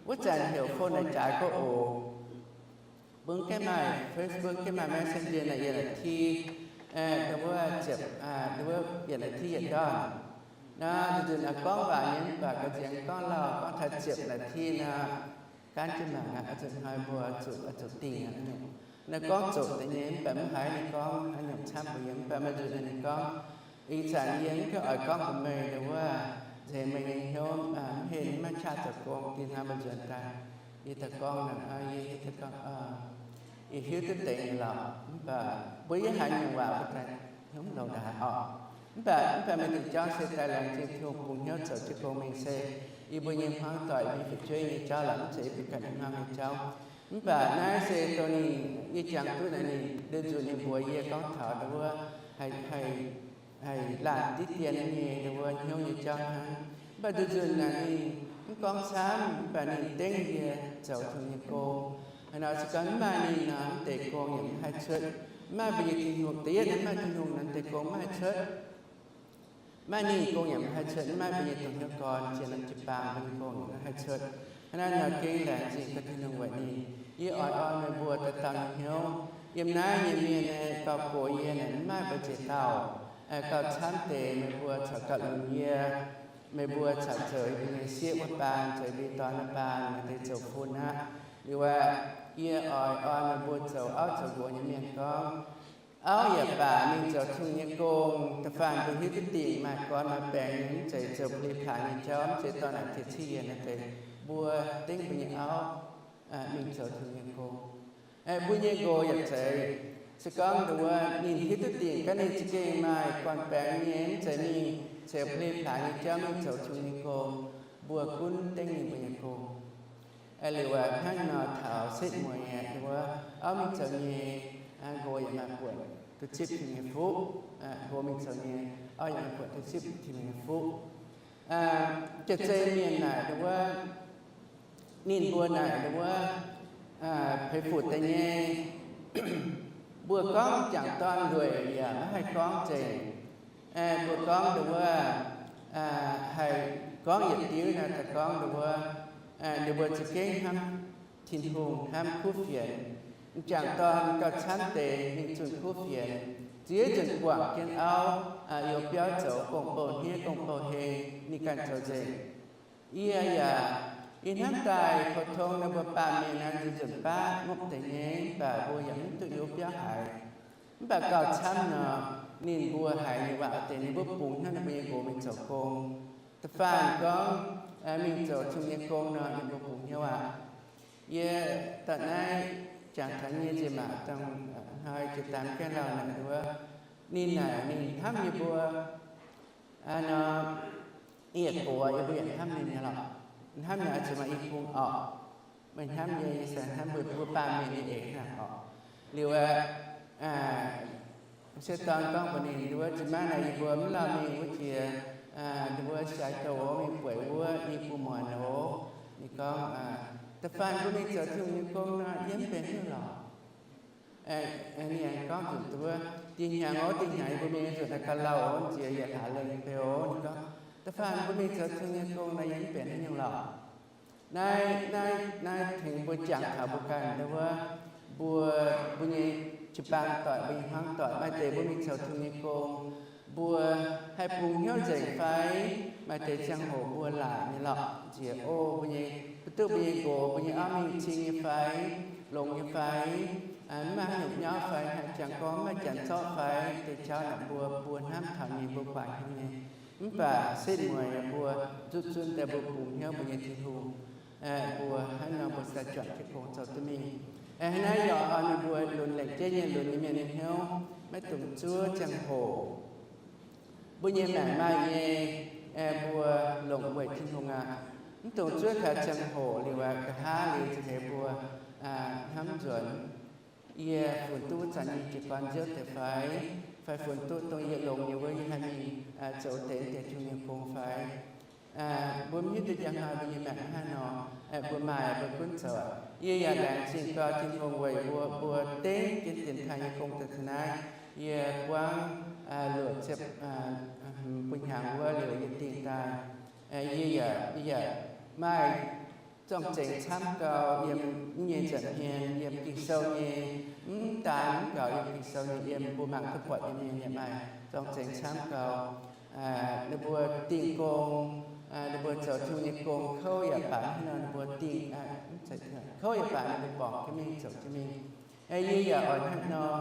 Wuov zanc heuc phone naaic jaaix gorngv oc. Mbuo gaengh maaih Facebook, gaengh maaih Messenger naaic, yie naaic ti, nduov wuov ziepc, nduov wuov yietc naaic ti yietc ndorn. Nor nzunc nzunc naaic gorngv waac nyei mv baac ga'nziex gorngv lauh gorngv taux ziepc naaic ti nor, gaanv jienv mangc aqv, zuqc hnoi mbuo zuqc, zuqc dingh aqv. Naaiv gorngv zoqc deix nyei mv baac mv haiz ninh gorngv haaix nyungc camv mbuox yie, mv baac maaih nzunc ninh gorngv, ih zanc yie mv gaengh oix gorngv mbuox meih nduov wuov, nzengc meih nyei hnyouv mv henh maiv qaqv zoux gong, dinh hnangv mbuo nzuonx daaih. Yie daaih gorngv naaic, yie, yie daaih gorngv, yie hiuv duqv deix nyei lorqc, mv baac mbuo yie haaix nyungc waac mbuo daaih hnyouv mv longx ndaaih oc. Mv baac, mv baac maaih deix jauv se daaih laengz zingh Tin-Hungh bungx hnyouv zoux jienv gong mingh se yie mbuo nyei hmuangv doic mingh fu'jueiv nyei jauv lorqc, mv zeiz yie mbuo ganh nyei hmuangv nyei jauv. Mv baac naaiv se dongh ninh, yie jangx duqv naaic ninh, nduov nzunc ninh mbuox yie gorngv taux nduov wuov, haih, haih, haih laanh diqv dien nyei nduov wuov hnyouv nyei jauv hnangv. Mv baac nduov nzunc naaic ninh mv gorngv camv, mv baac ninh dengv yie zoux Tin-Hungh nyei gong. Haaix nor se gorngv mv maaih ninh nor, mv deix gong yaac mv haih cuotv. Mv maaih mbuo nyei Tin-Hungh, da'yietv ninh mv maaih Tin-Hungh nor, mv deix gong mv haih cuotv. Maaih ninh gong yaac mv haih cuotv, mv maaih mbuo nyei dongh hnyouv gorn, ziex norm jiu-baang mbuo nyei gong yaac mv haih cuotv. Hnangv naaiv nor gengh laengz zingh gaax Tin-Hungh weic ninh. Yie oix orn meih mbuo dauh dauh nyei hnyouv. Yiem naaiv nyei mienh gauh gox yie naaic mv maaih mbuo ziex dauh. Gauh camv deix meih mbuo corc gauh lunx yie. Meih mbuo corc zoux yie mbuo nyei sieqv wuov baan, zoux yie mbuo dorn wuov baan, maaih deix zoux fun aqv. Liuz aqv, yie oix orn meih mbuo zoux auv zoux nqox nyei mienh gorngv, auv yaac baac mingh zoux Tin-Hungh nyei gong, da'faanh mbuo hiuv duqv dingc maaih gorn maaih baengx nyei, mv zeiz zoux pli plaaix nyei jauv, mv zeiz dorh naaic diex civ yienx naaic deix, mbuo dengv mbuo nyei auv mingh zoux Tin-Hungh nyei gong. Mbuo nyei nqox yaac zeiz, se gorngv nduov wuov ninh hiuv duqv dingc gaax ninh za'gengh maaih gorn baengx nyei, mv zeiz mingh zoux pli plaaix nyei jauv, mingh zoux Tin-Hungh nyei gong, mbuo gunv dengv ninh mbuo nyei gong. Liuz aqv, hnangv nor taux setv mueiz aqv, nduov wuov auv mingh zoux nyei, nqox yaac maaih buonc duqv zipv Tin-Hungh nyei fuqv. Nqox mingh zoux nyei, auv yaac maaih buonc duqv zipv Tin-Hungh nyei fuqv. Jiex zei mienh naaic nduov wuov, ninh mbuo naaic nduov wuov, peix fuc deix nyei, mbuo gorngv jangc dorn lueic yaac maiv haih gorngv nzengc. Mbuo gorngv nduov wuov, haih gorngv yietc diuv naaic daaih gorngv nduov wuov, ninh mbuo za'gengh hnamv Tin-Hungh, hnamv kuv fienx. M'jangc dorn gauh camv deix mingh zunh kuv fienx, ziex nzunc guangc jienv auv, youz biauv zoux gong-bou hniev gong-bou hei, ninh ganh zoux nzengc. Yie yaac, Yie hnamv daaih pou-tong nor mbuo baamh mienh naaiv nzunc nzunc baav ngopv deix nyei, mv baac mbuo yaac mv duqv yiem biauv haiz. Mv baac gauh camv nor, ninh mbuo haiz nyei waac deix ninh mbuo bungx hnyouv ninh mbuo nyei nqox mingh zoux gong. Da'faanh gorngv mingh zoux Tin-Hungh nyei gong nor ninh mbuo bungx hnyouv aqv. Yie daaih naaiv jangx taux nyei nziex maac dongh hnoi jiex daaih mv gaengh lauh naaic wuov, ninh naaic ninh hnamv yie mbuo nor, yie gox yie mbuo yaac hnamv ninh nyei lorqc. Hnamv naaic zuqc maaih i bung orqc. Meih hnamv yie, yie se hnamv mbuo, mbuo baamh mienh nyei eix hnangv orqc. Liuz aqv, m'sieqv dorn gorngv mbuox ninh, wuov, zinh maiv naaic yie mbuo mv lauh mingh wuov jiex, ninh mbuo sai douh mingh bueix wuov i bung muonz oc. Ninh gorngv, da'faanh mbuo mingh zoux Tin-Hungh nyei gong nor, yie mv benx hnyouv lorqc. Ninh aengx gorngv nzunc wuov, dinh hnyangx oc, dinh hnyangx yie mbuo mingh nzunc naaiv ga'lauh oc, nziex yietc hlaax lengh beu oc. Ninh gorngv, da'faanh mbuo mingh zoux Tin-Hungh nyei gong nor, yie mv benx haaix nyungc lorqc. Naaiv, naaiv, naaiv tengx mbuo jangx taux mbuo ganh wuov, mbuo, mbuo nyei jiu-baang doic, mbuo nyei hmuangv doic, maaih deix mbuo mingh zoux Tin-Hungh nyei gong, mbuo haih bungx hnyouv nzengc fai? Maaih deix ziangh hoc mbuo laaic nyei lorqc. Nziex o, mbuo nyei, mbuo duqv mbuo nyei nqox, mbuo nyei auv mingh cing nyei fai, longx nyei fai, mv maaih haaix nyungc nyauv fai, haih jangx gorngv mv maaih janx zorqv fai, deix jauv naaic mbuo, mbuo hnamv taux nyei, mbuo guangc hnyouv nyei. Mv baac setv mueiz mbuo zuqc zunv daaih mbuo bungx hnyouv mbuo nyei Tin-Hungh, mbuo hnangv nor mbuo sai juangc jienv gong zoux duqv mingh. Hnangv naaiv yaac oix mingh mbuo lunx lengc jeiv nyei lunx nyei mienh nyei hnyouv, maiv dungx zuov ziangh hoc mbuo nyei maengc maaih nyei, mbuo longc weic Tin-Hungh aqv. Mv dungx zuov kaux ziangh hoc liuz aqv, nqa'haav liuz za'eix mbuo hnamv nzuonx. Yie funx duqv wuov zanc yie jiez gorn nziouv deix fai, fai funx duqv dongh yie longx nyei wuov yie haih mingh zoux deix deix Tin-Hungh nyei gong fai. Mbuo mv hiuv duqv njang hnoi mbuo nyei maengc hnangv nor, mbuo maaih mbuo gunv zoux. Yie yaac laengz zingh gau Tin-Hungh weic mbuo, mbuo dengv jienv dienx taaih nyei gong daaih taux naaiv. Yie buangv luoqc ziepc buo hnyangx wuov liuz yie dingh daaih. Yie yaac, yie yaac maaih zorng-zengx camv gau yiem mv nyei nza'hmien, yiem Ging-Sou nyei, mv daan mv gaux yiem Ging-Sou nyei, yiem mbuo mangc duqv buatc nyei mienh yaac maaih zorng-zengx camv gau. Ninh mbuo dingh gong, ninh mbuo zoux Tin-Hungh nyei gong kouv yaac baac hnangv nor, ninh mbuo dingh, kouv yaac baac ninh mbuo borngc jienv mingh zoux jienv mingh. Yie yaac oix hnangv nor,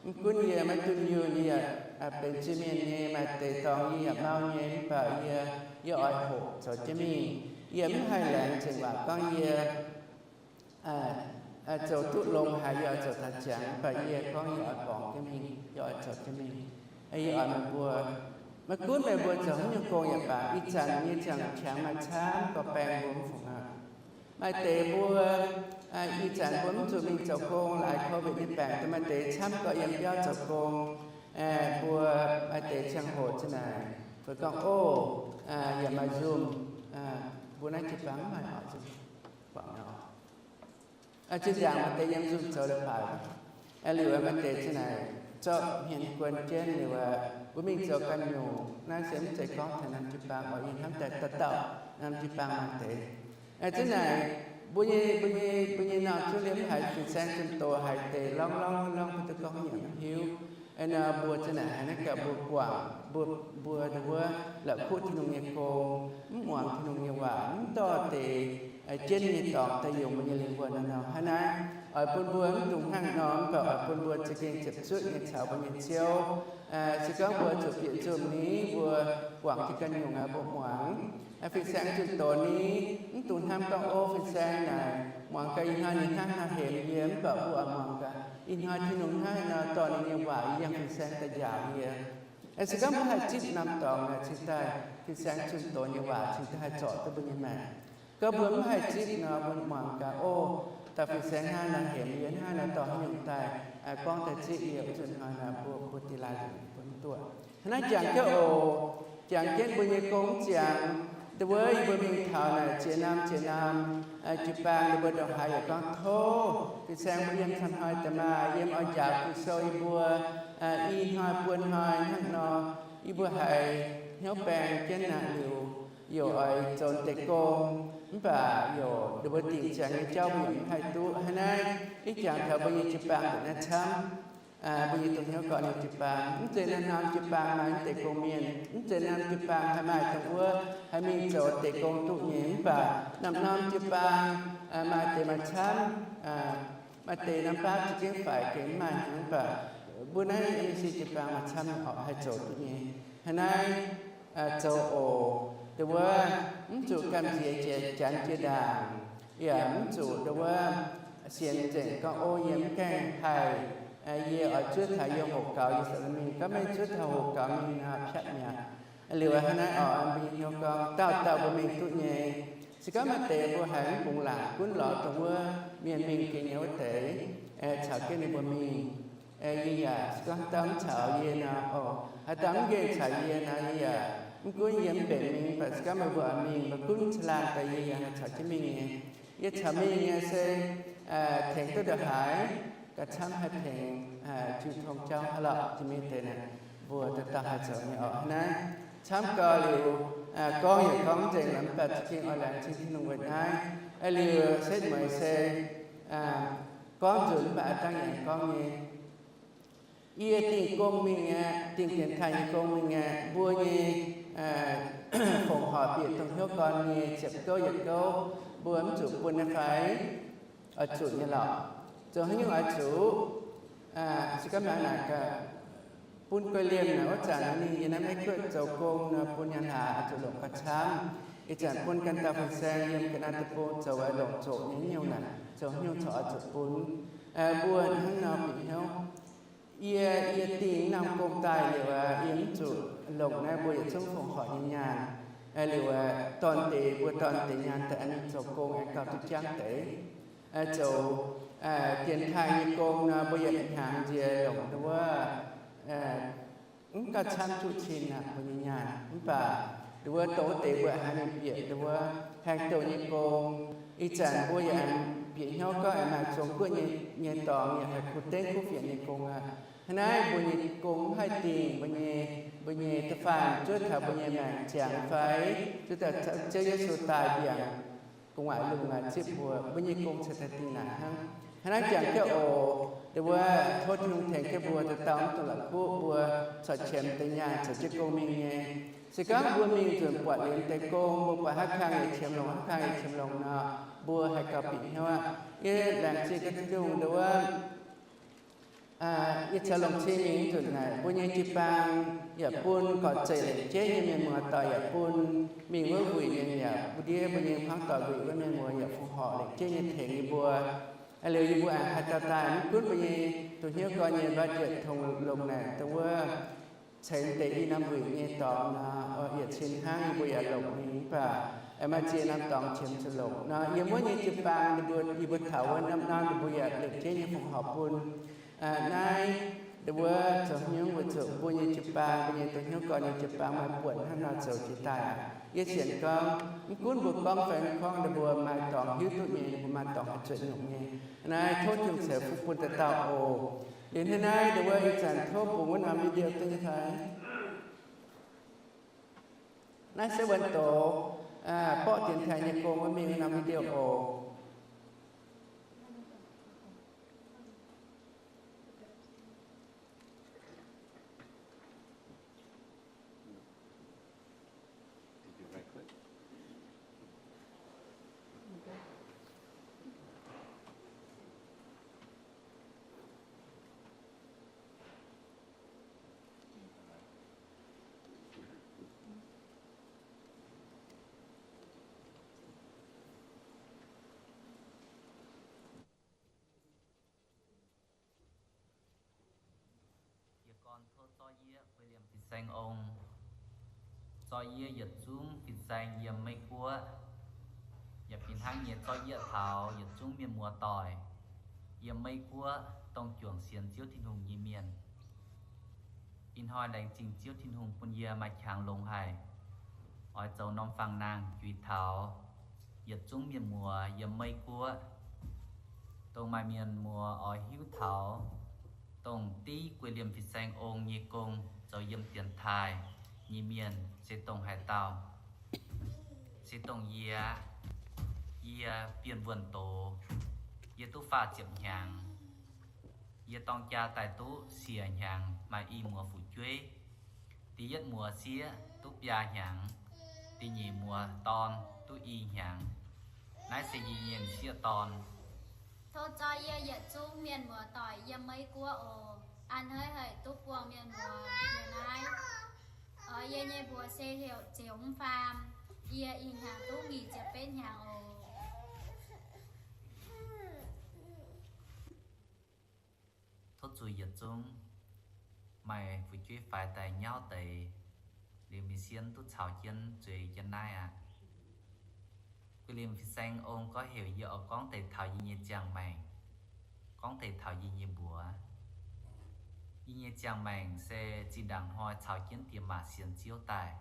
mv gunv yie maiv dunh yunh, yie yaac benx zuiz-mienh nyei, maaih deix dorngx yie yaac mau nyei, mv baac yie, yie oix hoqc zoux jienv mingh. Yie mv haih laengz nzengc waac gorngv yie zoux duqv longx haic, yie oix zoux taux ziangx, mv baac yie gorngv yie oix borngc jienv mingh, yie oix zoux jienv mingh. Yie oix meih mbuo, maiv gunv meih mbuo zoux haaix nyungc gong yaac baac, ih zanc nyei ziangh qangx maaih camv gau baeng mbuo mv fungc aqv. Maaih deix mbuo ih zanc mbuo mv zuqc mingh zoux gong, laaix COVID nyei baengc, maaih deix camv gau yiem biauv zoux gong. Mbuo maaih deix ziangh hoc zinh naaic, fai gorngv, o, yaac maaih Zoom, mbuo naaiv jiu-baang mv maaih oc, Zoom. Zinh ndaangc maaih deix yiem Zoom zoux leiz-baaix liuz, maaih deix zinh naaic zorqv hmien guon jienv liuz, mbuo mingh zoux ganh nyungc. Naaiv se mv zeiz gorngv taux norm jiu-baang oc, yie hnamv daaih dauh dauh norm jiu-baang maaih deix. Zinh naaic mbuo nyei, mbuo nyei, mbuo nyei norm zuqc liemh haiz fin-saeng zunh doz haiz deix lorngv lorngv lorngv, mbuo duqv gorngv nyanc mv hiuv. Nor mbuo zinh naaic haiz naaiv gaax mbuo guangc, mbuo, mbuo wuov la'kuqv Tin-Hungh nyei gong, mv muangx Tin-Hungh nyei waac, mv dorh deix jienv nyei dorngx daaih yungz mbuo nyei lingh wuonh nor. Hnangv naaiv oix bun mbuo mv dungx hnangv nor, mv baac oix bun mbuo za'gengh ziepc zuoqv nyei caux mbuo nyei Ziouv. Se gorngv mbuo zuqc bieqc nzunc ni, mbuo guangc jienv ganh nyungc aqv, mbuo muangx fin-saeng zunh doz ni, mv dungx hnamv gorngv, o, fin-saeng naaic muangx gaax ih hnoi ninh hnangv haaix hemx yie, mv baac mbuo oix muangx gaax ih hnoi Tin-Hungh hnangv haaix nor dorh ninh nyei waac yiem fin-saeng daaih njaaux yie. Se gorngv mbuo haih zipv norm dorngx naaic cingx daaih fin-saeng zunh doz nyei waac cingx daaih haih zorc duqv mbuo nyei maengc. Gorngv mbuo mv haih zipv nor, mbuo muangx gaax, o, dauh fin-saeng hnangv nor hemx yie, hnangv nor dorh haaix nyungc daaih gorngv daaih zipv yie, wuov zanc hnoi naaic mbuo, mbuo dingh laaih mbuo mv duqv. Hnangv naaiv jangx jienv oc, jangx jienv mbuo nyei gong mv ziangx, ndau wuov yie mbuo mingh taux naaic ziex norm ziex norm jiu-baang, yie mbuo ndongc haaix yaac gorngv tov fin-saeng mbuo yiem camv hnoi daaih maah, yiem oix njaaux Ging-Sou yie mbuo i hnoi buo hnoi hnangv nor, yie mbuo haiz hnyouv baeng jienv naaic liuz, yaac oix zoux deix gong, mv baac yaac ndau wuov dingc ziangx nyei jauv mbuo yaac mv haih duqv. Hnangv naaiv ih jangx taux mbuo nyei jiu-baang ndongc naaiv camv. mbuo nyei dongh hnyouv gorn nyei jiu-baang. Mv zeiz naaiv norm jiu-baang maaih mv deix gong-mienh, mv zeiz norm jiu-baang haih maaih dongh wuov haih mingh zoux deix gong duqv nyei. Mv baac norm-norm jiu-baang maaih deix maaih camv, maaih deix norm baav za'gengh faix gengh mv maaih hnangv. Mv baac mbuo naaiv M C jiu-baang maaih camv orqc, haih zoux duqv nyei. Hnangv naaiv zoux oc. Dongh wuov mv zuqc gamh nziex jiex janx jiex ndaangc, yaac mv zuqc dongh wuov sienx nzengc gorngv, o, yie mv gaengh haih, yie oix zuov taux yie hoqc gaux yie sa mingh. Gorngv maiv zuov taux hoqc gaux mingh nor, piatv mi'aqv. Liuz hnangv naaiv orqc, mbuo nyei hnyouv gorngv dauh dauh mbuo mingh duqv nyei. Se gorngv maaih deix mbuo haiz mv bungx laangc gunv lorz dongh wuov mienh mingh gengh nyei wuov deix, caux jienv ninh mbuo mingh. Yie yaac se gorngv haaix dauh mv caux yie nor, o, haaix dauh mv nqemh caux yie nor, yie yaac mv gunv yie mv mbenc mingh. Mv baac se gorngv meih mbuo oix mingh, meih gunv caangh laangh daaih, yie yaac haih caux jienv mingh nyei. Yie caux mingh nyei se tengx duqv ndongc haaix, gauh camv haih tengx jiu tong jauv hnangv lorqc. Jiex mingh deix naaic, mbuo dauh dauh haih zoux nyei orqc. Hnangv naaiv camv gau liuz, gorngv yaac gorngv nzengc, mv baac za'gengh oix laengz zingh Tin-Hungh weic naaiv. Liuz setv mueiz se gorngv nzunc mv baac aav dangh yaac gorngv nyei. Yie dingh gong mingh aqv, dingh dienx taaih nyei gong mingh aqv. Mbuo nyei fongc horc bieqc dongh hnyouv gorn nyei ziepc gouv yietc gouv, mbuo mv zuqc bun nyei fai? Oix zuqc nyei lorqc. Zoux haaix nyungc oix zuqc? Se gorngv maaih naaic gaax, bun guei liemh naaic wuov zanc ninh yiem naaiv Meiv Guoqv zoux gong nor, bun nyanc hlaax oix zuqc longc gauh camv. Ih zanc bun ganh dauh fin-saeng yiem ga'naaiv deic-bung zoux oix longc zoqc nyei nyungc naaic, zoux haaix nyungc corc oix zuqc bun. Mbuo hnangv nor bieqc hnyouv. Yie, yie dingh norm gong daaih liuz aqv, yie mv zuqc longc naaiv, mbuo yietc zungv fongc horc nyei nyaanh. Liuz aqv, dorn deix, mbuo dorn deix nyaanh daaih aengx mingh zoux gong aengx gauh duqv jangv deix. Zoux dienx taaih nyei gong nor, mbuo yietc hnyangx nziex longc ndau wuov mv gauh camv juqv cin aqv mbuo nyei nyaanh. Mv baac ndau wuov dongh wuov deix mbuo haiz ninh bieqc ndau wuov haengh douh nyei gong. Ih zanc mbuo yaac bieqc hnyouv gorngv aengx maaih Zong-Guoqv nyei, nyei dorngx yaac haih kuv dengv kuv fienx nyei gong aqv. Hnangv naaiv mbuo nyei gong mv haih dingh, mbuo nyei, mbuo nyei da'faanh zuov taux mbuo nyei maengc ziangx fai zuov taux Ziouv Yesu daaih mbiaangc gu'nguaaic lungh naaic zipv mbuo, mbuo nyei gong cingx daaih dingh naaic hnangv. Hnangv naaiv jangx jienv oc, ndau wuov tov Tin-Hungh tengx jienv mbuo dauh dauh mv dungx la'kuqv, mbuo corc qiemx deix nyaanh zoux jienv gong mingh nyei. Se gorngv mbuo mingh nzunc buatc liuz deix gong, mbuo buatc haaix kang yaac qiemx longx, haaix kang yaac qiemx longx nor, mbuo haih gauh bieqc hnyouv aqv. Yie laengz zingh gaax Tin-Hungh ndau wuov yie caux longc cing mingh nzunc naaic, mbuo nyei jiu-baang yaac bun gorqv-zeic lengc jeiv nyei mienh muoz-doic, yaac bun mingh wuov wuic mienh yaac bun ndiev mbuo nyei hmuangv doic wuic wuov mienh muoz yaac fongc horc lengc jeiv nyei tengx yie mbuo. Liuz yie mbuo aengx haih dauh daaih mv gunv mbuo nyei dongh hnyouv gorn nyei budget tongx longc naaic dongh wuov ceix deix i norm wuic nyei dorngx nor, yietc cin hnangv yie mbuo yaac longc mingh, mv baac aengx maaih ziex norm dorngx qiemx zuqc longc nor, yiem wuov nyei jiu-baang ninh mbuo, yie mbuo taux wuov norm-norm ninh mbuo yaac lengc jeiv nyei fongc horc bun. Naaiv ndau wuov zoux haaix nyungc weic zuqc mbuo nyei jiu-baang, mbuo nyei dongh hnyouv gorn nyei jiu-baang maaih buonc hnangv nor zoux jiex daaih aqv. Yie sienx gorngv mv gunv mbuo gorngv fai mv gorngv, ninh mbuo maaih dorngx hiuv duqv nyei, ninh mbuo maaih dorngx haih zuotc nyungc nyei. Naaiv tov Tin-Hungh ceix fuqv bun dauh dauh oc. Liuz hnangv naaiv ndau wuov ih zanc tov bungx wuov norm video deix nyei fai? Naaiv se wuonx doz, borqv dienx taaih nyei gong wuov mingh wuov norm video oc. Yie gorn tov zorqv yie, William Fin-Saeng Ong, zorqv yie yietc zungv fin-saeng yiem Meiv Guoqv, yaac fih hnangv nyei zorqv yie taux yietc zungv mienh muoz-doic yiem Meiv Guoqv dongh juangc sienx Ziouv Tin-Hungh nyei mienh. Ih hnoi laengz zingh Ziouv Tin-Hungh bun yie maaih qangx longx haic, oix zoux norm fangx-nangh juix taux yietc zungv mienh muoz yiem Meiv Guoqv. Dongh maaih mienh muoz oix hiuv taux dongh div Guei Liemh Fin-Saeng Ong nyei gong zoux yiem dienx taaih nyei mienh se dongh haaix dauh? Se dongh yie. Yie Bienh Wuonh Doz. Yie duqv faah ziepc hnyangx. Yie dorng jaa daaih duqv siec hnyangx maaih i muoz fu'jueiv. Da'yietv muoz sieqv duqv biaa hnyangx, da'nyeic muoz dorn duqv i hnyangx. Naaiv se yie nyei m'sieqv dorn. Tov zorqv yie yietc zungv mienh muoz-doic yiem Meiv Guoqv oc. A'hneiv haic duqv buangh mienh muoz yiem naaiv. Oix yie nyei mbuox se heuc Ziouc Mv Faam. Yie ih hnyangx duqv nyic ziepc betv hnyangx oc. Tov zuiz yietc zungv maaih fu'jueiv faix daaih nyauv deix, liuz mingh sienx duqv caux jienv zueiz jienv naaiv aqv. Guei Limh Fin-Saeng Ong gorngv heuc yie oix gorngv deix taux yie nyei ziangh maengc, gorngv deix taux yie nyei mbuox. Yie nyei ziangh maengc se zinh ndaangc hnoi caux jienv diex maac sienx Ziouv daaih,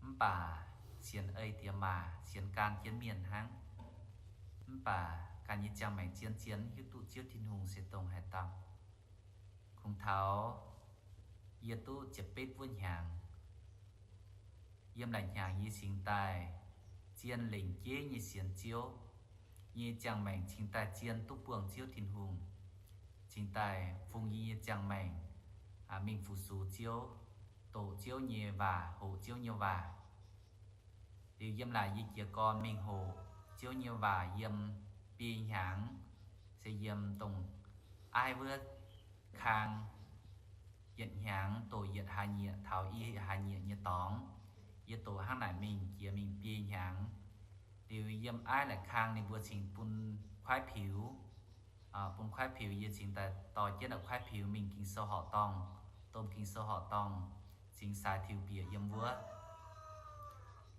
mv baac sienx ei diex maac, sienx gan jienv mienh hnangv. Mv baac ganh nyei ziangh maengc zien-zien hiuv duqv Ziouv Tin-Hungh se dongh haaix dauh. Kungx taux yie duqv ziepc betv wuov hnyangx, yiem laaic hnyangx yie cingx daaih zien lengc jeiv nyei sienx Ziouv. Yie nyei ziangh maengc cingx daaih zien duqv buangh Ziouv Tin-Hungh, cingx daaih fungx yie nyei ziangh maengc mingh fu-sux Ziouv, doqc Ziouv nyei waac, hoqc Ziouv nyei waac. Liuz yiem laaic yie jiez gorn mingh hoqc Ziouv nyei waac yiem biei hnyangx, se yiem dongh aiv wuov kang, yietc hnyangx doqc yietc hlaax nyieqc taux i hlaax nyieqc nyei dorngx. Yie doqc hnangv naaic mingh jiex mingh biei hnyangx. Liuz yiem aiv laaic kang ninh mbuo cingx bun kuaaiv piux, bun kuaaiv piux, yie cingx daaih dorh jienv la'kuaaiv piux mingh Ging-Sou horqc dorngh, domh Ging-Sou horqc dorngh, cingx saaix tiux bieqc yiem wuov.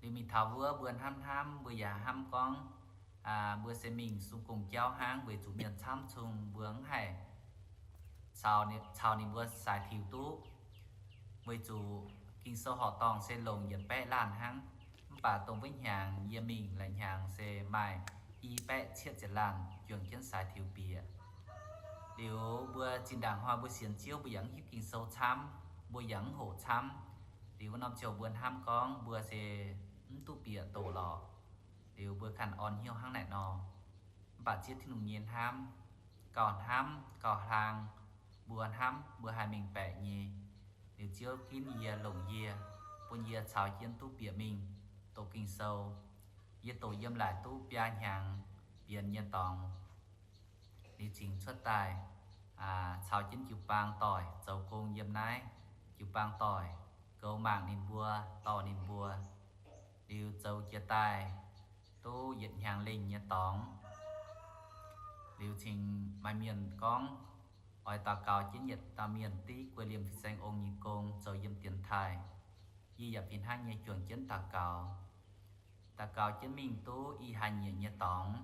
Liuz mingh taux wuov mbuo hnamv hnamv, mbuo yaac hnamv gorngv mbuo se mingh sung gong-jauv hnangv, weic zuqc mienh camv cung mbuo mv haih caux ninh mbuo saaix tiux duqv, weic zuqc Ging-Sou horqc dorngh se longc yietc baeqv laanh hnangv. Mv baac dongh wuov hnyangx yie mingh laaic hnyangx se maaih i baeqv cietv ziepc laanh juangc jienv saaix tiux bieqc. Liuz mbuo zinh ndaangc hnoi mbuo sienx Ziouv mbuo yaac mv hiuv Ging-Sou camv, mbuo yaac mv hoqc camv. Liuz wuov norm ziouc mbuo hnamv gorngv mbuo se mv duqv bieqc doqc lorqc. Liuz mbuo ganh orn hnyouv hnangv naaic nor. Mv baac Ziouv Tin-Hungh nyei hnamv, gauh hnamv gauh hlang, mbuo hnamv mbuo haih mengh baeqc nyei. Liuz Ziouv ginv yie longc yie, bun yie caux jienv duqv bieqc mingh doqc Ging-Sou. Yie doqc yiem laaic duqv biaa hnyangx bienx nyei dorngx, liuz cingx cuotv daaih caux jienv jiu-baang doic zoux gong yiem naaiv. Jiu-baang doic goux mangc ninh mbuo, dorh ninh mbuo. Liuz zoux jiex daaih duqv yietc hnyangx lengh nyei dorngx, liuz cingx maaih mienh gorngv oix daux gaux jienv yietc dauh mienh div Guei Liemh Fin-Saeng Ong nyei gong zoux yiem dienx taaih. Yie yaac fih hnangv nyei juangc jienv daux gaux. Daux gaux jienv mingh duqv i hlaax nyieqc nyei dorngx,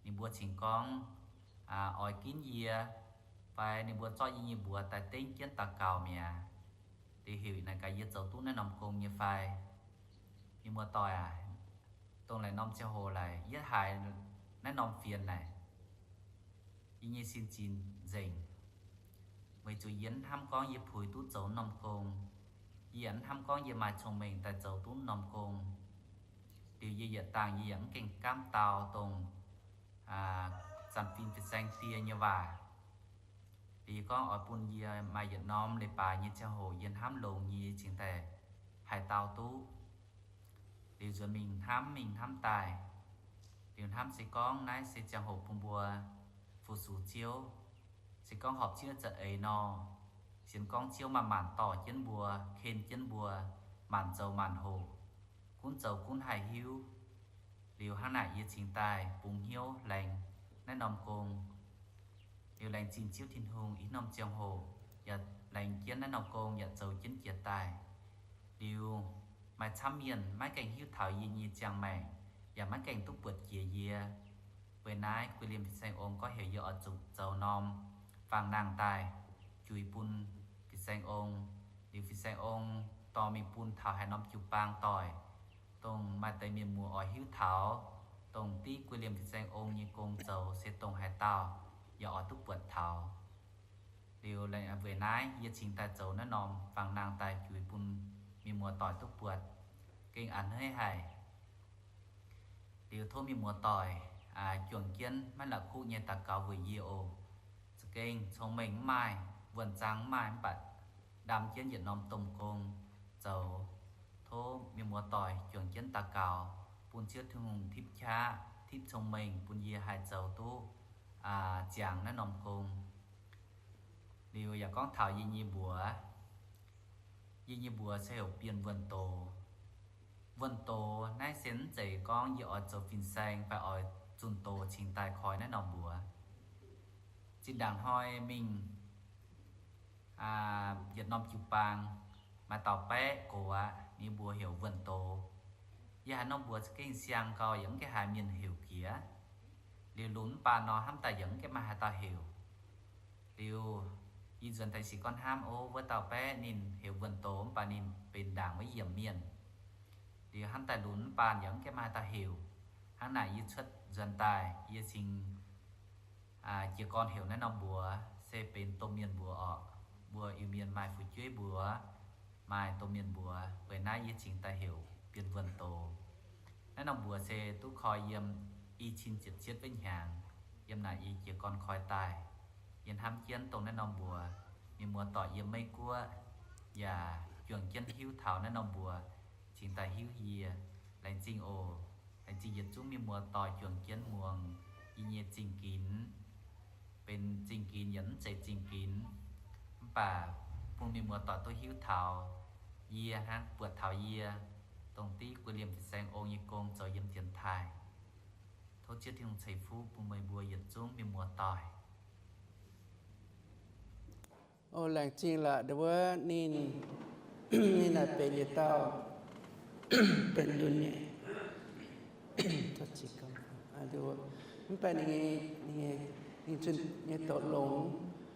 ninh mbuo cingx gorngv oix ginv yie, fai ninh mbuo zorqv yie nyei mbuox daaih dengv jienv daux gaux mi'aqv. Liuz heuc naaic gaax yie zoux duqv naaiv norm gong nyei fai. Mienh muoz-doic aac, dongh laaic norm ziangh hoc laaic yietv haiz naaiv norm fienx naaic, yie nyei sin zinx nzengc, weic zuqc yie mv hnamv gorngv yie puix duqv zoux norm gong. Yie yaac mv hnamv gorngv yie maaih cong-mengh daaih zoux duqv norm gong. Liuz yie yietc dangh yie yaac mv gaengh gaamv dau dongh zanc fin fin-saeng die nyei waac. Liuz yie gorngv oix bun yie maaih yietc norm leiz-baaix nyei ziangh hoc yie hnamv longx nyei cingx daaih haih dau duqv. Liuz nzuonx mingh hnamv mingh hnamv daaih, liuz hnamv se gorngv naaiv se ziangh hoc bun mbuo fu-sux Ziouv. Se gorngv horpc Ziouv za'eix nor, sienx gorngv Ziouv manc-manc dorh jienv mbuo, ken jienv mbuo, manc zoux manc hoqc, gunv zoux gunv haih hiuv. Liuz hnangv naaic yie cingx daaih bungx hnyouv laengz naaiv norm gong. Liuz laengz zingh Ziouv Tin-Hungh ih norm ziangh hoc yaac laengz jienv naaiv norm gong yaac zoux jienv jiex daaih. Liuz maaih camv mienh maiv gaengh hiuv taux yie nyei ziangh maengc, yaac maiv gaengh duqv buatc jiex yie. Weic naaiv Guei Liemh Fin-Saeng Ong gorngv heuc yie oix zuqc zoux norm fangx nangh daaih juix bun Fin-Saeng Ong. Liuz Fin-Saeng Ong dorh mingh bun taux haaix norm jiu-baang doic, dongh maaih deix mienh muoz oix hiuv taux, dongh div Guei Liemh Fin-Saeng Ong nyei gong zoux se dongh haaix dauh, yaac oix duqv buatc taux. Liuz weic naaiv yie cingx daaih zoux naaiv norm fangx nangh daaih juix bun mienh muoz-doic duqv buatc, gengh a'hneiv haic. Liuz tov mienh muoz-doic juangc jienv maiv la'kuqv nyei daux gaux weic yie oc. gengh cong-mengh mv maaih, wuonh zaang mv maaih, mv baac ndam jienv yietc norm domh gong zoux. Tov mienh muoz-doic juangc jienv daux gaux bun Ziouv Tin-Hungh tipv qaqv tipv cong-mengh bun yie haih zoux duqv ziangx naaiv norm gong. Liuz yaac gorngv taux yie nyei mbuox. Yie nyei mbuox se heuc Bienh Wuonh Doz. Wuonh Doz naaiv se mv zeiz gorngv yie oix zoux fin-saeng fai oix zunh doz cingx daaih koi naaiv norm mbuox. Zinh ndaangc hnoi mingh yietc norm jiu-baang, maaih dauh baeqv gox aqv, ninh mbuox heuc Wuonh Doz. Yie haiz norm mbuox za'gengh siang gau, yaac mv gaengh haiz mienh heuc jiex. Liuz lunx mv baac nor hnamv daaih yaac mv gaengh maaih haaix dauh heuc. Liuz yie nzuonx daaih sic gorngv hnamv, o, wuov dauh baeqv ninh heuc Wuonh Doz mv baac ninh benx ndaangc wuov yiemc mienh. Liuz hnamv daaih lunx mv baac yaac mv gaengh maaih haaix dauh heuc. Hnangv naaic yie cuotv nzuonx daaih yie cingx jiez gorn heuc naaiv norm mbuox se benx domh mienh mbuox orqc. Mbuo Iu-Mienh maaih fu'jueiv mbuox, maaih domh mienh mbuox, weic naaiv yie cingx daaih heuc Bienh Wuonh Doz. Naaiv norm mbuox se duqv koi yiem i cin ziepc cietv wuov hnyangx, yiem naaic yie jiez gorn koi daaih. Yie hnamv jienv dongh naaiv norm mbuox, mienh muoz-doic yiem Meiv Guoqv yaac juangc jienv hiuv taux naaiv norm mbuox, cingx daaih hiuv yie. Laengz zingh oc. Laengz zingh yietc zungv mienh muoz-doic juangc jienv muangx yie nyei zingh ginx. Benx zingh ginx yaac mv zeiz zingh ginx, mv baac bun mienh muoz-doic duqv hiuv taux yie hnangv, buatc taux yie dongh div guei liemh fin-saeng ong nyei gong zoux yiem dienx taaih. Tov Ziouv Tin-Hungh ceix fuqv bun meih mbuo yietc zungv mienh muoz-doic. O, laengz zingh lorqc. Ndau wuov ninh, ninh naaic benx yietc dauh benx lunx nyei, mv baac ninh, ninh, ninh nyei doqc longx.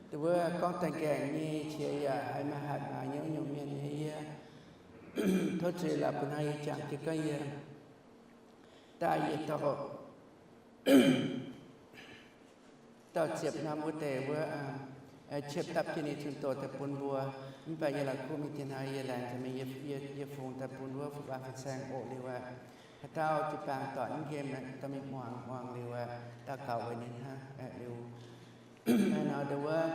Ndau wuov gorngv daaih nqaengc nyei qiex yaac haiz maaih hatc maaz nyei wuov nyungc mienh nyei yie. Tov zuiz lorqc, bun hnangv yie jangx jienv gorngv yie daaih yietc dauh dauh ziepc norm wuov deix wuov, qiemx dapv jienv ninh zunh doz daaih bun mbuo. Mv baac yie la'kuqv mingh dienx taaih, yie laengz mingh, yie fungx daaih bun wuov fu baac fin-saeng oc. Liuz aqv, haaix dauh jiu-baang doic mv nqemh, dorh mingh muangx, muangx liuz aqv, daux gaux weic ninh hnangv. Liuz nor ndau wuov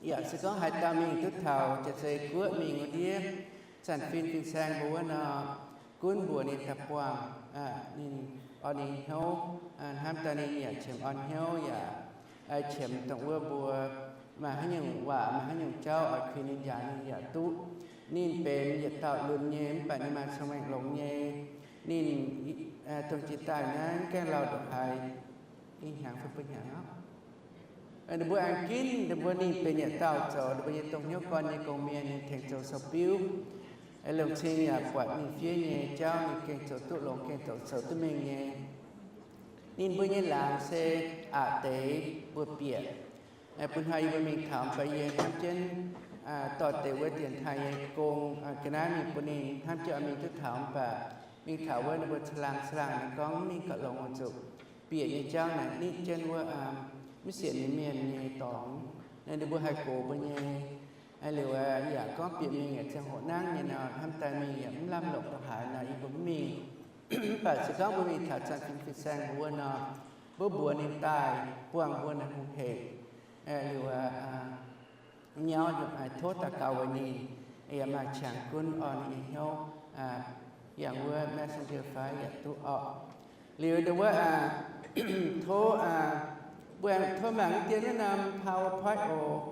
yaac se gorngv haaix dauh mingh duqv taux Jaav-Zei Guoqv mingh wuov ndiev, Zanc Fin fin-saeng mbuo wuov nor, gunv mbuox ninh daaih buangh, ninh orn ninh hnyouv, hnamv daaih ninh yaac qiemx orn hnyouv yaac qiemx dongh wuov mbuo maaih haaix nyungc waac, maaih haaix nyungc jauv oix kuinx ninh njaaux ninh yaac duqv. Ninh benx yietc dauh lunx nyei mv baac ninh maaih cong-mengh longx nyei. Ninh dongh jiex daaih naaiv mv gaengh lauh ndongc haaix, i hnyangx fai buo hnyangx aqv. Ninh mbuo aengx ginv ninh mbuo, ninh benx yietc dauh zoux ninh mbuo nyei dongh hnyouv gorn nyei gong-mienh, ninh tengx zoux sou-biuv. Longc cing yaac buatc ninh fiev nyei jauv ninh gengh zoux duqv longx, gengh zoux, zoux duqv mengh nyei. Ninh mbuo nyei laangz se aqc deix mbuo bieqc. Bun hnoi yie mbuo mingh taux, mv baac yie hnamv jienv dorh deix wuov dienx taaih nyei gong ga'naaiv mingh bun ninh hnamv jienv oix mingh duqv taux, mv baac mingh taux wuov ninh mbuo caangh laangh caangh laangh ninh gorngv mv mingh gauh longx, oix zuqc bieqc nyei jauv naaic nitv jienv wuov mv sienx nyei mienh nyei dorngx. Naaiv ninh mbuo haih gox mbuo nyei. Liuz yaac gorngv bieqc mingh yaac ziangh hoc nangv nyei nor, hnamv daaih mingh yaac mv lamh longc ndongc haaix nor, yie mbuo mv mingh. Mv baac se gorngv mbuo mingh taux Zanc Fin fin-saeng mbuo wuov nor, mbuo mbuox ninh daaih buangh mbuo naaic hungh hec. Liuz nyauv yaac maaih tov daux gaux weic ninh, yaac maaih qangx gunv orn ninh nyei hnyouv, yangh wuov messenger fai yaac duqv orqc. Liuz ndau wuov tov, mbuo tov mangc dien wuov norm PowerPoint oc,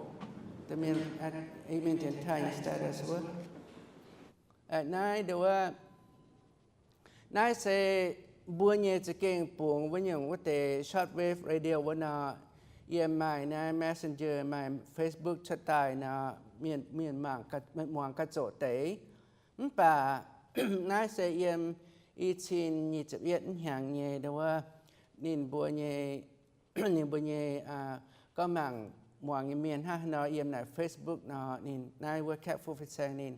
mienh dienx taaih nyei status wuov. Naaiv ndau wuov, naaiv se mbuo nyei za'gengh bungx wuov nyungc wuov deix shortwave radio wuov nor, yiem maaih naaiv messenger, maaih Facebook cuotv daaih nor, mienh, mienh mangc, muangx ga'zoqc deix. Mv baac naaiv se yiem i cin nyic ziepc yietv hnyangx nyei ndau wuov, ninh mbuo nyei, ninh mbuo nyei gorngv mangc muangx nyei mienh hnangv haaix nor yiem naaic Facebook nor, ninh naaiv wuov Kaeqv Fu Fin-Saeng ninh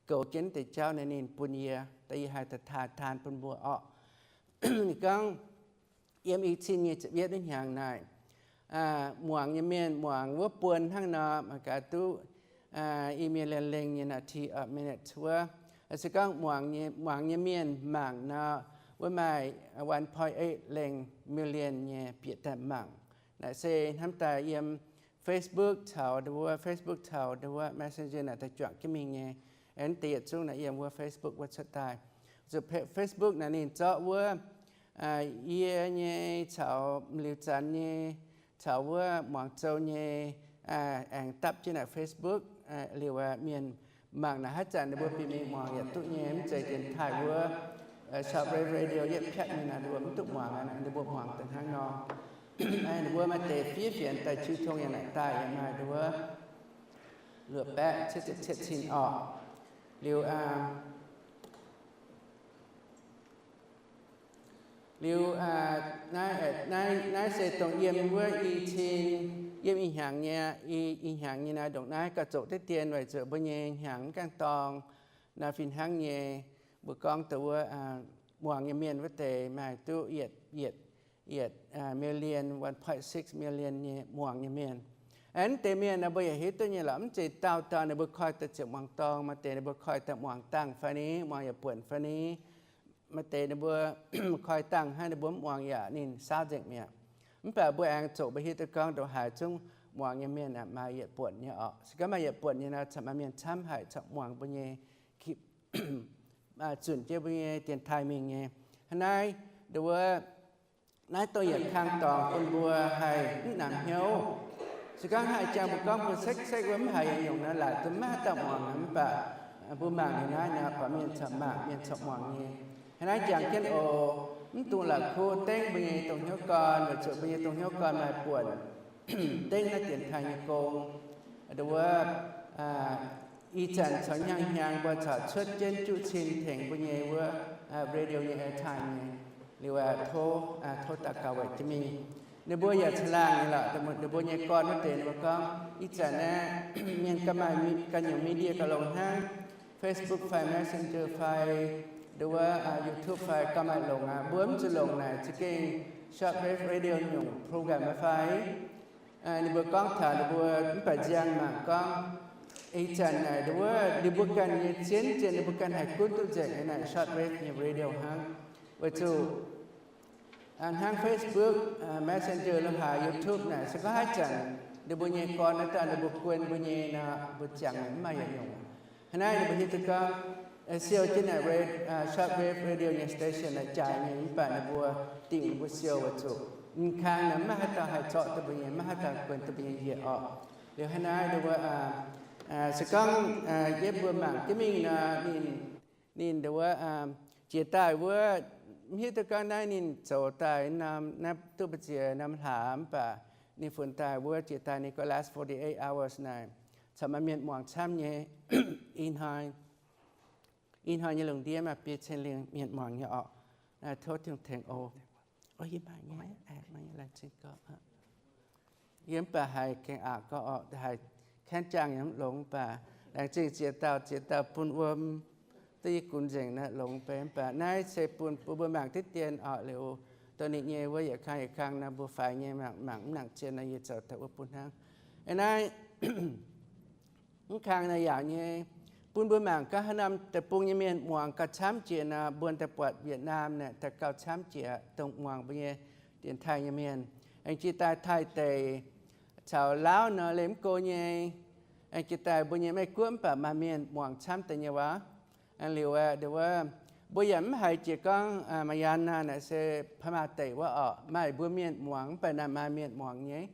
goux jienv deix jauv naaiv ninh bun yie, daaih yie haih daaih taan bun mbuo orqc. Ninh gorngv yiem i cin nyic ziepc yietv hnyangx naaic, muangx nyei mienh muangx wuov buon hnangv nor, mangc gaax duqv i mienh lengh lengh nyei นาที orqc, minutes wuov. Se gorngv muangx nyei mienh mangc nor, wuov maaih one point eight lengh million nyei bieqc daaih mangc. Naaic se hnamv daaih yiem Facebook caux nduov Facebook caux nduov Messenger naaic daaih juangc jienv mingh nyei. Aengx deix yietc zungv naaic yiem wuov Facebook wuov cuotv daaih. Zuqc Facebook naaic ninh zorqv wuov yie nyei caux m'liuz zanx nyei caux wuov muangx zou nyei aengx dapv jienv naaic Facebook liuz, mienh mangc naaic haaix zanc ninh mbuo bieqc mingh muangx yaac duqv nyei. Mv zeiz dienx taaih wuov shortwave radio yietv piatv mingh naaic ninh mbuo mv duqv muangx, ninh mbuo muangx daaih hnangv nor. Ninh mbuo maaih deix fiev fienx daaih jiu tong yaac naaic daaih yaac maaih nduov luoqc baeqv cietv ziepc cietv cin orqc. Liuz, liuz, naaiv se dongh yiem wuov i cin, yiem ih hnyangx nyei, i hnyangx nyei naaiv ndongc naaiv gauh zoqc diqv dien weic zuqc mbuo nyei hnyangx mv gaengh dorng. Naaiv fih hnangv nyei, mbuo gorngv dongh wuov muangx nyei mienh wuov deix maaih duqv yietc, yietc, yietc million, one point six million nyei muangx nyei mienh. Aengx deix mienh naaiv mbuo yaac hiuv duqv nyei lorqc, mv zeiz dauh dauh ninh mbuo koi daaih ziepc muangx dorng. Maaih deix ninh mbuo koi daaih muangx dangh fai ni, muangx yietc buonc fai ni. Maaih deix ninh mbuo koi dangh hnangv ninh mbuo mv muangx yaac ninh saauv nzengc mi'aqv. Mv baac mbuo aengx zoqc mbuo hiuv duqv gorngv ndongc haaix zungv muangx nyei mienh maaih yietc buonc nyei orqc. Se gorngv maaih yietc buonc nyei nor, corc maaih mienh camv haic corc muangx mbuo nyei, zunc jienv mbuo nyei dienx taaih mingh nyei. Hnangv naaiv, nduov, naaiv dongh yietc kang dorngx bun mbuo haih mv namx hnyouv. Se gorngv haih jangx mbuo gorngv mbuo sekv-sekv wuov mv haiz yietc nyungc nor, laaic duqv maiv dauh muangx. Mv baac mbuo mangc liuz naaiv nor, buatc mienh corc mangc, mienh corc muangx nyei. Hnangv naaiv jangx jienv oc. Mv dungx la'kuqv dengv mbuo nyei dongh hnyouv gorn, weic zuqc mbuo nyei dongh hnyouv gorn maaih buonc dengv naaiv dienx taaih nyei gong. Nduov, ih zanc caux hnyangx-hnyangx mbuo corc cuotv jienv juqv cin tengx mbuo nyei wuov radio nyei airtime nyei. Liuz, tov, tov daux gaux weic jienv mingh. Ninh mbuo yaac caangh laangh nyei lorqc. Ninh mbuo nyei gorn wuov deix ninh mbuo gorngv, ih zanc naaiv mienh ganh maaih ganh nyungc media gauh longx hnangv, Facebook fai Messenger fai nduov, YouTube fai gauh maaih longx aqv. Mbuo mv zuqc longc naaic za'gengh shortwave radio nyungc program fai? Ninh mbuo gorngv taux ninh mbuo mv baac nziang mangc gorngv, ih zanc naaic nduov ninh mbuo ganh nyei zien-zien ninh mbuo ganh haih gunv duqv nzengc naaiv shortwave nyei radio hnangv. Weic zuqc hnangv Facebook, Messenger lo haaix YouTube naaic, se gorngv haaix zanc ninh mbuo nyei gorn naaiv daaih ninh mbuo guon mbuo nyei nor, mbuo ziangx mv maaih yietc nyungc. Hnangv naaiv ninh mbuo hiuv duqv gorngv siou jienv naaic shortwave radio nyei station naaic jaaix nyei, mv baac ninh mbuo dingc ninh mbuo siou weic zuqc mv kang naaic maiv haaix dauh haih zorqv duqv mbuo nyei, maiv haaix dauh guon duqv mbuo nyei njiec orqc. Liuz hnangv naaiv nduov, se gorngv yie mbuo mangc jienv mingh nor, ninh, ninh nduov, jiex daaih wuov, mv hiuv duqv gorngv naaiv ninh zoux daaih norm, naaiv duqv mbu'ziex norm hlaax, mv baac ninh funx daaih wuov jiex daaih ninh gorngv last forty-eight hours naaic corc maaih mienh muangx camv nyei. Ih hnoi, ih hnoi nyei lungh ndiev maaih biei cin lingh mienh muangx nyei orqc. Tov Tin-Hungh tengx oc. Yie mv baac haiz gaengh aqc gorngv orqc, haiz kaenv jaang yaac mv longx, mv baac laengz zingh ziex dauh ziex dauh bun wuom duqv yie gunv nzengc naaiv longx beiv. Mv baac naaiv se bun mbuo mangc diqv dien orqc. Liuz dongh ninh nyei wuov yietc kang yietc kang nor mbuo faix nyei mangc, mangc mv nangc zien nor yie zoux daaih wuov bun hnangv. Aa, naaiv mv kang naaiv yaac nyei, bun mbuo mangc gaax haaix norm deic-bung nyei mienh muangx gauh camv jiex nor, mbuo daaih buatc Vietnam naaic daaih gauh camv jiex dongh muangx mbuo nyei dienx taaih nyei mienh. Aengx jiex daaih Taiv deic caux Laauv nor leih mv go nyei. Aengx jiex daaih mbuo nyei Meiv Guoqv mv baac maaih mienh muangx camv deix nyei waac. Liuz aeqv, mbuo yaac mv haiz jiex gorngv Myanmar naaic se Pama deic wuov orqc, maaih mbuo mienh muangx mv baac naaic maaih mienh muangx nyei.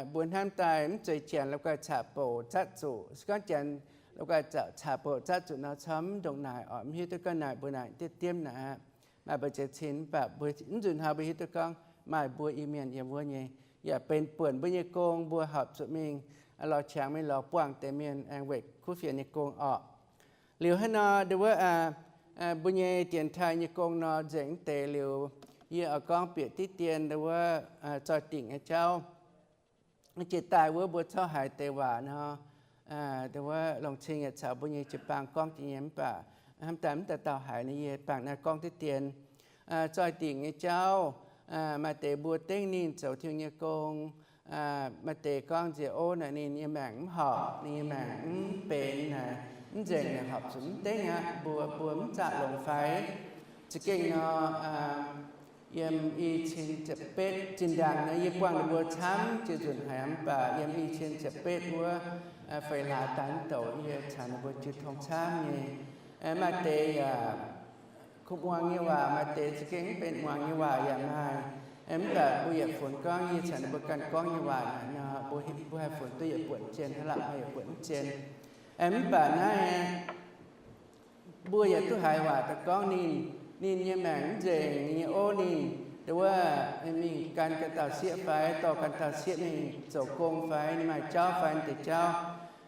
Mbuo hnamv daaih mv zeiz Janx la'guaih caqv-bouc zatv zuqc. Se gorngv Janx la'guaih caqv-bouc zatv zuqc nor, corc mv ndongc naaic orqc. Mv hiuv duqv gorngv naaic mbuo naaic diemv diemv naaic aqv. Maaih mbu'ziex cin, mv baac mbuo mv nzunc hnoi mbuo hiuv duqv gorngv maaih mbuo Iu-Mienh yiem wuov nyei, yaac benx buonc mbuo nyei gong mbuo horpc zuqc mingh lorz qangx mingh lorz buangh deix mienh aengx weic kuv fienx nyei gong orqc. Liuz hnangv nor, nduov, mbuo nyei dienx taaih nyei gong nor nzengc mv deix liuz, yie oix gorngv bieqc diqv dien nduov, zoih dingc nyei jauv. Jiex daaih wuov mbuo corc haiz deix waac nor, nduov, longc cing yaac caux mbuo nyei jiu-baang gorngv jiex nyei, mv baac hnamv daaih mv dauh dauh haiz nor, yie bangc naaiv gorngv diqv dien. Zoih dingc nyei jauv, maaih deix mbuo dengv ninh zoux Tin-Hungh nyei gong, maaih deix gorngv nziex ov naaic ninh nyei maengc mv horpc, ninh nyei maengc mv benx naaic, mv nzengc naaic horpc zuqc mv dengv aqv, mbuo, mbuo mv zaqc longx fai? Za'gengh nor, yiem i cin ziepc betv. Zinh ndaangc nor yie buangh ninh mbuo camv jiex nzunc haic, mv baac yiem i cin ziepc betv wuov, feix hlaax daaih mv douc yie caux ninh mbuo jiu tong camv nyei. Maaih deix yaac kuv muangx nyei waac, maaih deix za'gengh mv benx muangx nyei waac yaac maaih. Mv baac mbuo yietc funx gorngv yie caux ninh mbuo ganh gorngv nyei waac naaic nor, mbuo haih funx duqv yietc buonc jien, hnangv la'maah yietc buonc mv jien. Mv baac naaiv mbuo yaac duqv haiz waac daaih gorngv ninh, ninh nyei maengc mv nzengc, ninh nyei ov ninh, dongh wuov, mingh gan ganh dauh sieqv fai dorh ganh dauh sieqv mingh zoux gong fai ninh maaih jauv fai deix jauv.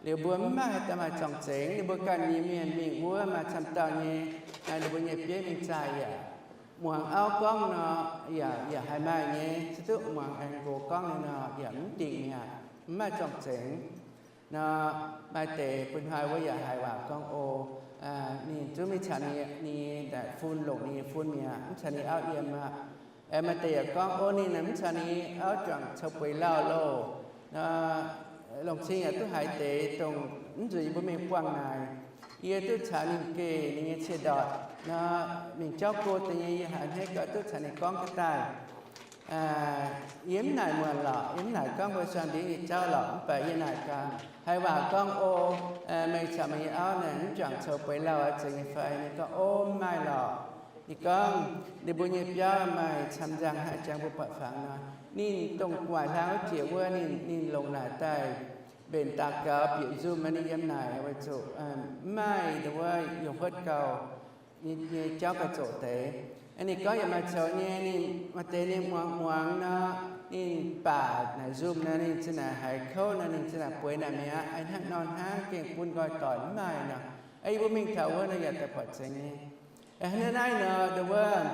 Liuz mbuo mv maaih haaix dauh maaih zorng-zengx, ninh mbuo ganh nyei mienh mingh wuov maaih camv dauh nyei, ninh mbuo nyei bieiv mingh zaah yaac muangx auv gorngv nor, yaac, yaac haih maaih nyei. Se duqv muangx aengx nqox gorngv nyei nor yaac mv dingc mi'aqv, mv maaih zorng-zengx. Nor maaih deix bun hnoi wuov yaac haiz waac gorngv, o, ninh zungv mingh caux ninh nyei fun, longc ninh nyei fun mi'aqv, mv caux ninh auv yiem aqv. Maaih deix yaac gorngv, o, ninh mv caux ninh auv juangc coux bueix lauh loh. Longc cing yaac duqv haiz deix dongh mv nzunc yie mbuo mingh buangh naaic, yie duqv caux ninh geh ninh nyei cie-ndortc nor, mingh jauv go deix nyei, yie haiz a'hneiv gau duqv caux ninh gorngv jienv daaih. Yie mv naaic muonc lorqc, yie mv naaic gorngv mbuo suangx ndiev nyei jauv lorqc, mv baac yie naaic gaax, haiz waac gorngv, o, meih caux meih nyei auv naaic mv juangc coux bueix lauh aqv, zeiz nyei fai? Ninh gorngv, o, mv maaih lorqc. Ninh gorngv ninh mbuo nyei biauv maaih camv nzangc haic, jangx mbuo buatc fangx nor. Ninh dongh gu'nguaaic hlang wuov jiex wuov, ninh, ninh longc naaic daaih mbenc daux gaux bieqc nzunc, maaih ninh yiem naaic weic zuqc mv maaih dongh wuov yungh huotv gauh nyei jauv gauh zoqc deix. Ninh gorngv yaac maaih coux nyei, ninh maaih deix ninh muangx muangx nor, ninh baac naaic nzunc nor, ninh zinh naaic haiz kouv nor, ninh zinh naaic bueix naaic mi'aqv. Hnangv nor hnangv gengh bun nqoi doic mv maaih nor. Yie mbuo mingh taux wuov nor yaac daaih buatc zeiz nyei. Hnangv naaiv nor dongh wuov,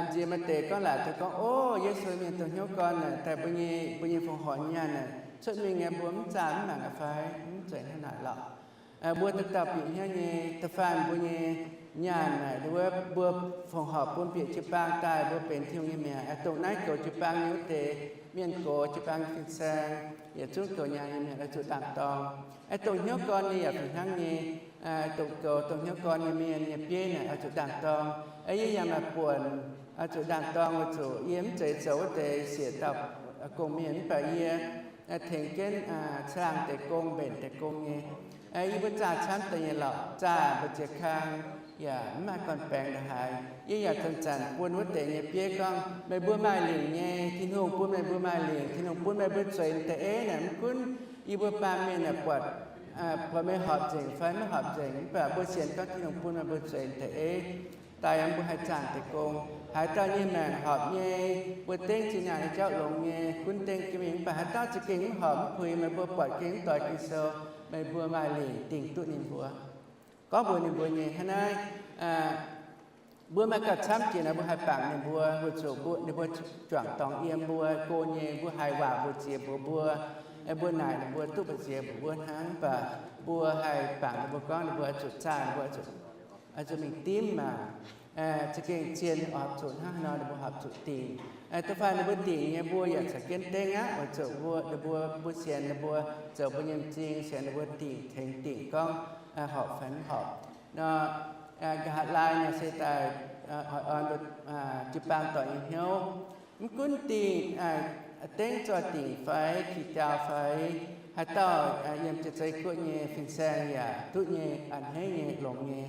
nziex maaih deix gorngv laaic daaih gorngv, o, Yesu mienh dongh hnyouv gorn naaic daaih mbuo nyei, mbuo nyei fongc horc nyaanh naaic cuotv mingh nyei, mbuo mv zaah mv mangc aqv fai? Mv zeiz hnangv naaic lorqc. Mbuo dauh dauh bieqc hnyouv nyei, da'faanh mbuo nyei nyaanh naaic, wuov mbuo fongc horc bun bieqc jiu-baang daaih, mbuo benx Tin-Hungh nyei mi'aqv. Dongh naaiv goux jiu-baang nyei wuov deix mienh, goux jiu-baang nyei fin-saeng, yietc zungv goux nyaanh nyei mienh oix zuqc ndaangc-dorng. Dongh hnyouv gorn nyei yaac fih hnangv nyei. Dongh goux dongh hnyouv gorn nyei mienh nyei bieiv naaic oix zuqc ndaangc-dorng. Yie yaac maaih buonc oix zuqc ndaangc-dorng weic zuqc yie mv zeiz zoux wuov deix siec dauh gong-mienh, mv baac yie tengx jienv caangh deix gong, mbenc deix gong nyei. Yie mbuo zaah camv deix nyei lorqc, zaah mbu'ziex kang yaac mv maaih gorn-baengx ndongc haaix. Yie yaac zanc-zanc bun wuov deix nyei bieiv gorngv, meih mbuo maaih lingc nyei, Tin-Hungh bun meih mbuo maaih lingc, Tin-Hungh bun meih mbuo zueiz da'eiv naaic, mv gunv yie mbuo baamh mienh naaic buatc, buatc meih horpc nzengc fai maiv horpc nzengc, mv baac mbuo sienx gorngv Tin-Hungh bun meih mbuo zueiz da'eiv. Daaih mbuo haih zaah deix gong. Haaix dauh nyei maengc horpc nyei, mbuo dengv zinh nyaanh nyei jauv longx nyei, gunv dengv jienv mingh. Mv baac haaix dauh za'gengh mv horpc mv puix, meih mbuo buatc gengh mv doix Ging-Sou, meih mbuo maaih lingc dingh duqv ninh mbuo. Gorngv mbuox ninh mbuo nyei hnangv naaiv, mbuo maaih gauh camv jiex nor, mbuo haih bangc ninh mbuo weic zuqc mbuo, ninh mbuo juangc dorngx yiem mbuo go nyei, mbuo haiz waac mbu'ziex mbuox mbuo, mbuo naaic ninh mbuo duqv mbu'ziex mbuox mbuo hnangv. Mv baac mbuo haih bangc ninh mbuo gorngv ninh mbuo oix zuqc zaah, ninh mbuo oix zuqc mingh dimv maah. Za'gengh zien horpc zuqc hnangv haaix nor ninh mbuo horpc zuqc dingc. Da'faanh ninh mbuo dingc nyei mbuo yaac caux jienv dengv aqv, weic zuqc mbuo, ninh mbuo, mbuo sienx ninh mbuo zoux mbuo nyei m'zing, sienx ninh mbuo dingc, tengx dingc gorngv horpc fai mv horpc. Nor, nqa'haav laai nor se daaih oix orn mbuo jiu-baang doic nyei hnyouv. Mv gunv dingc, dengv zoih dingc fai, ki jaau fai, haaix dauh yiem jiex zei guoqv nyei fin-saeng yaac duqv nyei, a'hneiv nyei, longx nyei.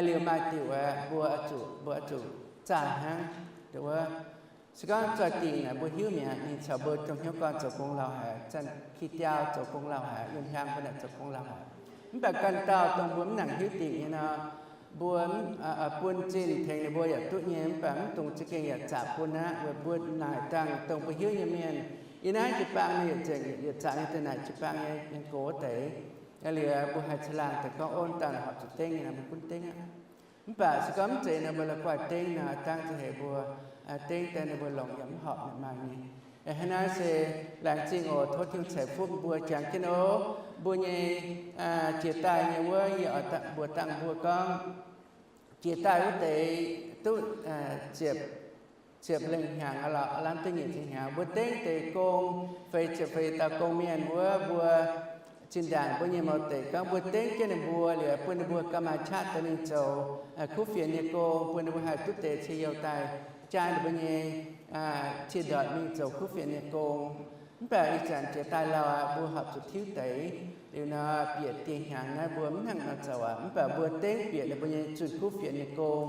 Liuz maaih diuc aeqv, mbuo oix zuqc, mbuo oix zuqc zaah hnangv. Dongh wuov, se gorngv zoih dingc naaic mbuo hiuv mi'aqv, ninh caux mbuo dongh hnyouv gorn zoux gong lauh haic, zanc ki jaau zoux gong lauh haic, yiem hiaang mbuo naaic zoux gong lauh haic. Mv baac ganh dauh dongh mbuo mv nangc hiuv dingc nyei nor, mbuo bun zinh tengx ninh mbuo yaac duqv nyei, mv baac mv dungx za'gengh yaac zaqc bun aqv. Weic mbuo naaic dangh dongh mbuo hiuv nyei mienh, yie naaiv jiu-baang mienh yietc zungv yietc zaqc nyei daaih naaic jiu-baang nyei mienh gox wuov deix. Liuz mbuo haih caangh laangh deix gorngv, o, dauh naaic horpc zuqc dengv nyei nor, mbuo gunv dengv aqv. Mv baac se gorngv mv zeiz nor, mbuo la'guaih dengv nor, dangv za'heix mbuo dengv daaih ninh mbuo longc yaac mv horpc, ninh maaih nyei. Hnangv naaiv se laengz zingh oc. Tov Tin-Hungh ceix fuqv mbuo jangx jienv oc. Mbuo nyei jiex daaih nyei wuov, yie oix mbuox dangh mbuo gorngv, jiex daaih wuov deix duqv ziepc, ziepc lengh hnyangx lorqc, lamh duqv nyic ziepc hnyangx. Mbuo dengv deix gong, feix ziepc feix dauh gong-mienh wuov, mbuo zinh ndaangc mbuo nyei mouz deic gorngv mbuo dengv jienv ninh mbuo liuz, bun ninh mbuo gauh maaih qaqv daaih mingh zoux kuv fienx nyei gong, bun ninh mbuo haih duqv deix cie youh daaih jaa ninh mbuo nyei ciex ndortc mingh zoux kuv fienx nyei gong. Mv baac ih zanc jiex daaih lauh aqv, mbuo horpc zuqc tiuv deix. Liuz nor, bieqc dieh hnyangx naaiv mbuo mv hnangv nor zoux aqv. Mv baac mbuo dengv bieqc ninh mbuo nyei zunh kuv fienx nyei gong,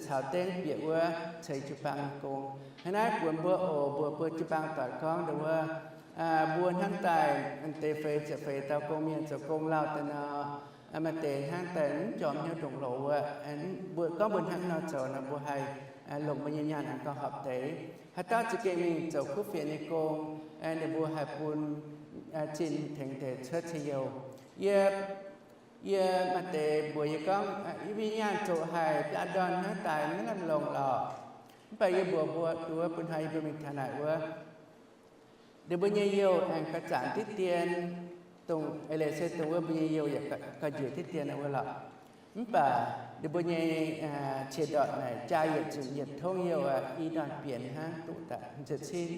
caux dengv bieqc wuov ceix jiu-baang nyei gong. Hnangv naaiv buonc mbuo oc, mbuo, mbuo jiu-baang doic gorngv ndongc wuov, mbuo hnamv daaih deix feix ziepc feix dauh gong mienh zoux gong lauh daaih nor, maaih deix hnangv daaih mv jorm hnyouv ndongc loz wuov. Mbuo gorngv mbuo hnangv nor zoux nor, mbuo haih longc mbuo nyei nyaanh aengx gauh horpc deix. Haaix dauh za'gengh mingh zoux kuv fienx nyei gong, ninh mbuo haih bun zinh tengx deix cuotv ceix youh. Yie, yie maaih deix mbuox yie gorngv, yie mbuo nyei nyaanh zoqc haic, biaa ndorn hnangv daaih maiv lamh longc lorqc. Mv baac yie mbuox mbuo, duqv bun haaix yie mbuo mingh taux naaic wuov, ninh mbuo nyei youh aengx gauh zanc diqv dien, dongh eix leiz se dongh wuov mbuo nyei youh yaac gauh njiec diqv dien wuov lorqc. Mv baac ninh mbuo nyei qiex ndortc naaic jaa yietc nzunc yietc tongv youh aqv, i ndorn bienx hnangv duqv daaih, mv zuqc cin,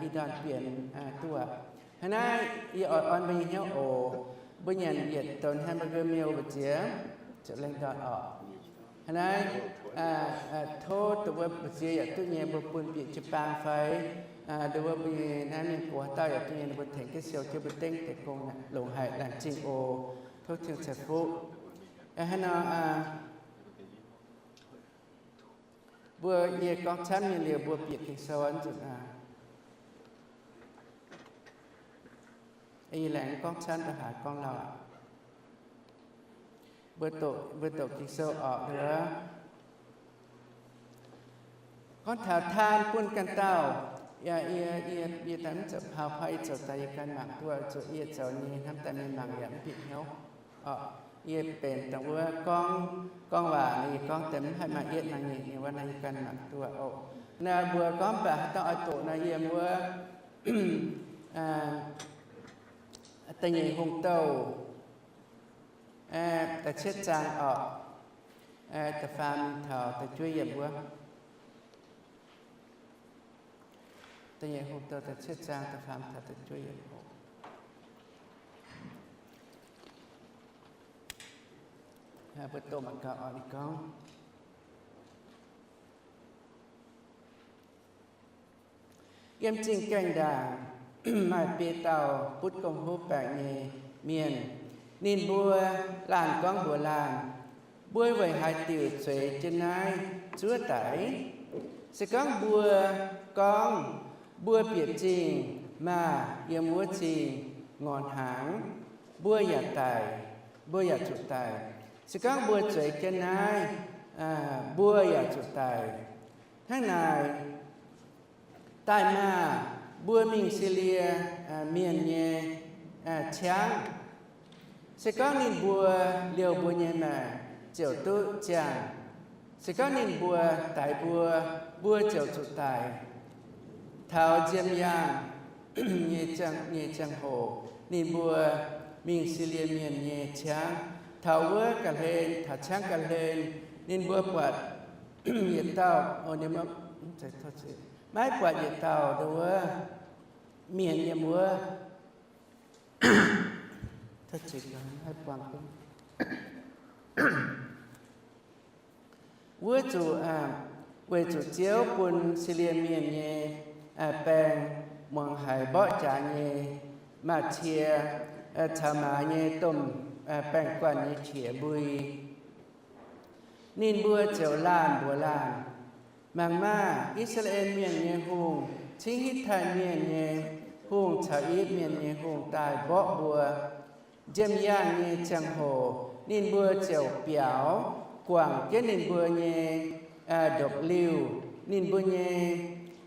i ndorn bienx duqv aqv. Hnangv naaiv yie oix orn mbuo nyei hnyouv oc. Mbuo nyanc yietc douz hamburger meal mbu'ziex ziepc lengh ndorn orqc. Hnangv naaiv, tov dongh wuov mbu'ziex yaac duqv nyei, mbuo bun bieqc jiu-baang fai dongh wuov mbuo nyei naaiv mienh gox haaix dauh yaac duqv nyei, ninh mbuo tengx jienv siou jienv mbuo dengv deix gong longc haic, laengz zingh oc. Tov Tin-Hungh ceix fuqv. Hnangv nor, mbuo, yie gorngv camv nyei liuz mbuo bieqc Ging-Sou nzunc aqv. Yie laengz gorngv camv da'haaix gorngv lauh aqv. Mbuo doqc, mbuo doqc Ging-Sou orqc, gorngv taux taan bun ganh dauh. Yie, yie, yie daaih mv zoux PowerPoint, yie zoux daaih yie ganh mangc duqv, zuqc yie zoux nyei hnamv daaih mienh mangc yaac mv bieqc hnyouv. Orqc, yie benx dongh wuov gorngv, gorngv waac, yie gorngv deix mv haih maaih yietv maaih nyeic nyei wuov naaiv yie ganh mangc duqv oc. Naaiv mbuo gorngv mv baac haaix dauh oix doqc naaiv yiem wuov Da'nyeic Hungh Douh da'cietv zaang orqc, da'faam taux da'juov yiemc wuov. Da'nyeic Hungh Douh da'cietv zaang da'faam taux da'juov yiemc oc. Mbuo doqc mangc gaax oc. Ninh gorngv, Yiem zingh gaengh ndaangc maaih biei dauh butv gomh huv baengc nyei mienh. Ninh mbuo laanh gorngv mbuox laanh, Mbuo weic haaix diuc zueiz jienv naaiv zuov daic? Se gorngv mbuo gorngv, Mbuo bieqc zingh maah! Yiem wuov zingh ngorc hnaangx, mbuo yaac daic, mbuo yaac zuqc daic. Se gorngv mbuo zueiz jienv naaiv, mbuo yaac zuqc daic. Hnangv naaic, daaih maah! Mbuo mingh Silie Mienh nyei ciangv. Se gorngv ninh mbuo liouh mbuo nyei maengc, ziouc duqv ziangh. Se gorngv ninh mbuo daix mbuo, mbuo ziouc zuqc daic. Taux nziemh yaangh nyei ziangh hoc ninh mbuo mingh Silie Mienh nyei ciangv. Taux wuov ga'hlen, taux ciangv ga'hlen, ninh mbuo buatc yietc dauh, maiv buatc yietc dauh ndo wuov mienh yiem wuov. Wuov zuqc, weic zuqc Ziouv bun Silie Mienh nyei baeng muangx haiz mborqv jaax nyei maa-cie caux maaz nyei domh baeng-guanh nyei qiex mbui. Ninh mbuo ziouc laanh mbuox laanh, Mangc maah! I^saa^laa^en Mienh nyei hungh cingv Hitv^tai Mienh nyei hungh caux I^yipv Mienh nyei hungh daaih mborqv mbuo. Nziemh yaangh nyei ziangh hoc ninh mbuo ziouc biaux guangc jienv ninh mbuo nyei ndopv-liuh, ninh mbuo nyei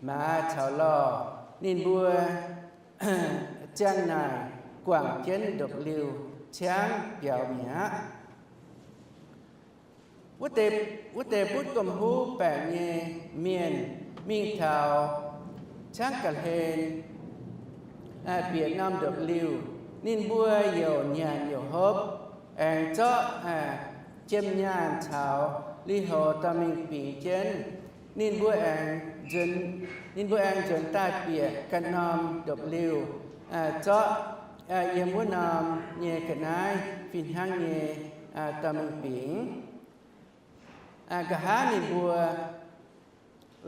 maaz caux lorh. Ninh mbuo ziang naaic guangc jienv ndopv-liuh ciangv biaux mi'aqv. Wuov deix butv gomh huv baengc nyei mienh mingh taux ciangv ga'hlen bieqc norm ndopv-liuh. Ninh mbuo youc nyanc youc hopv, aengx zorqv jiem nyaanh caux lui-houx dorh mingh bingx jienv. Ninh mbuo aengx nzuonx, ninh mbuo aengx nzuonx daaih bieqc ganh norm ndopv-liuh, zorqv yiem wuov norm nyei ga'naaiv fih hnangv nyei dorh mingh bingx. Nqa'haav ninh mbuo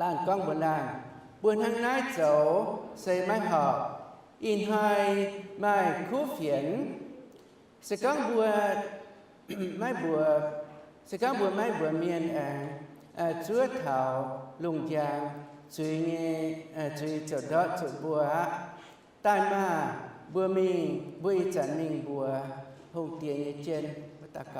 Laanh gorngv mbuox laanh, mbuo hnangv naaiv zoux se maiv horpc. Ih hnoi maaih kuv fienx. Se gorngv mbuo maiv mbuox, se gorngv mbuo maiv mbuox mienh aengx zuov taux lungh njang zuiz nyei, zuiz ziouc ndortv zuqc mbuo aqv. Daaih maah, mbuo mingh, mbuo ih zanc mingh mbuox hungh diex nyei jien, mbuo daux gaux.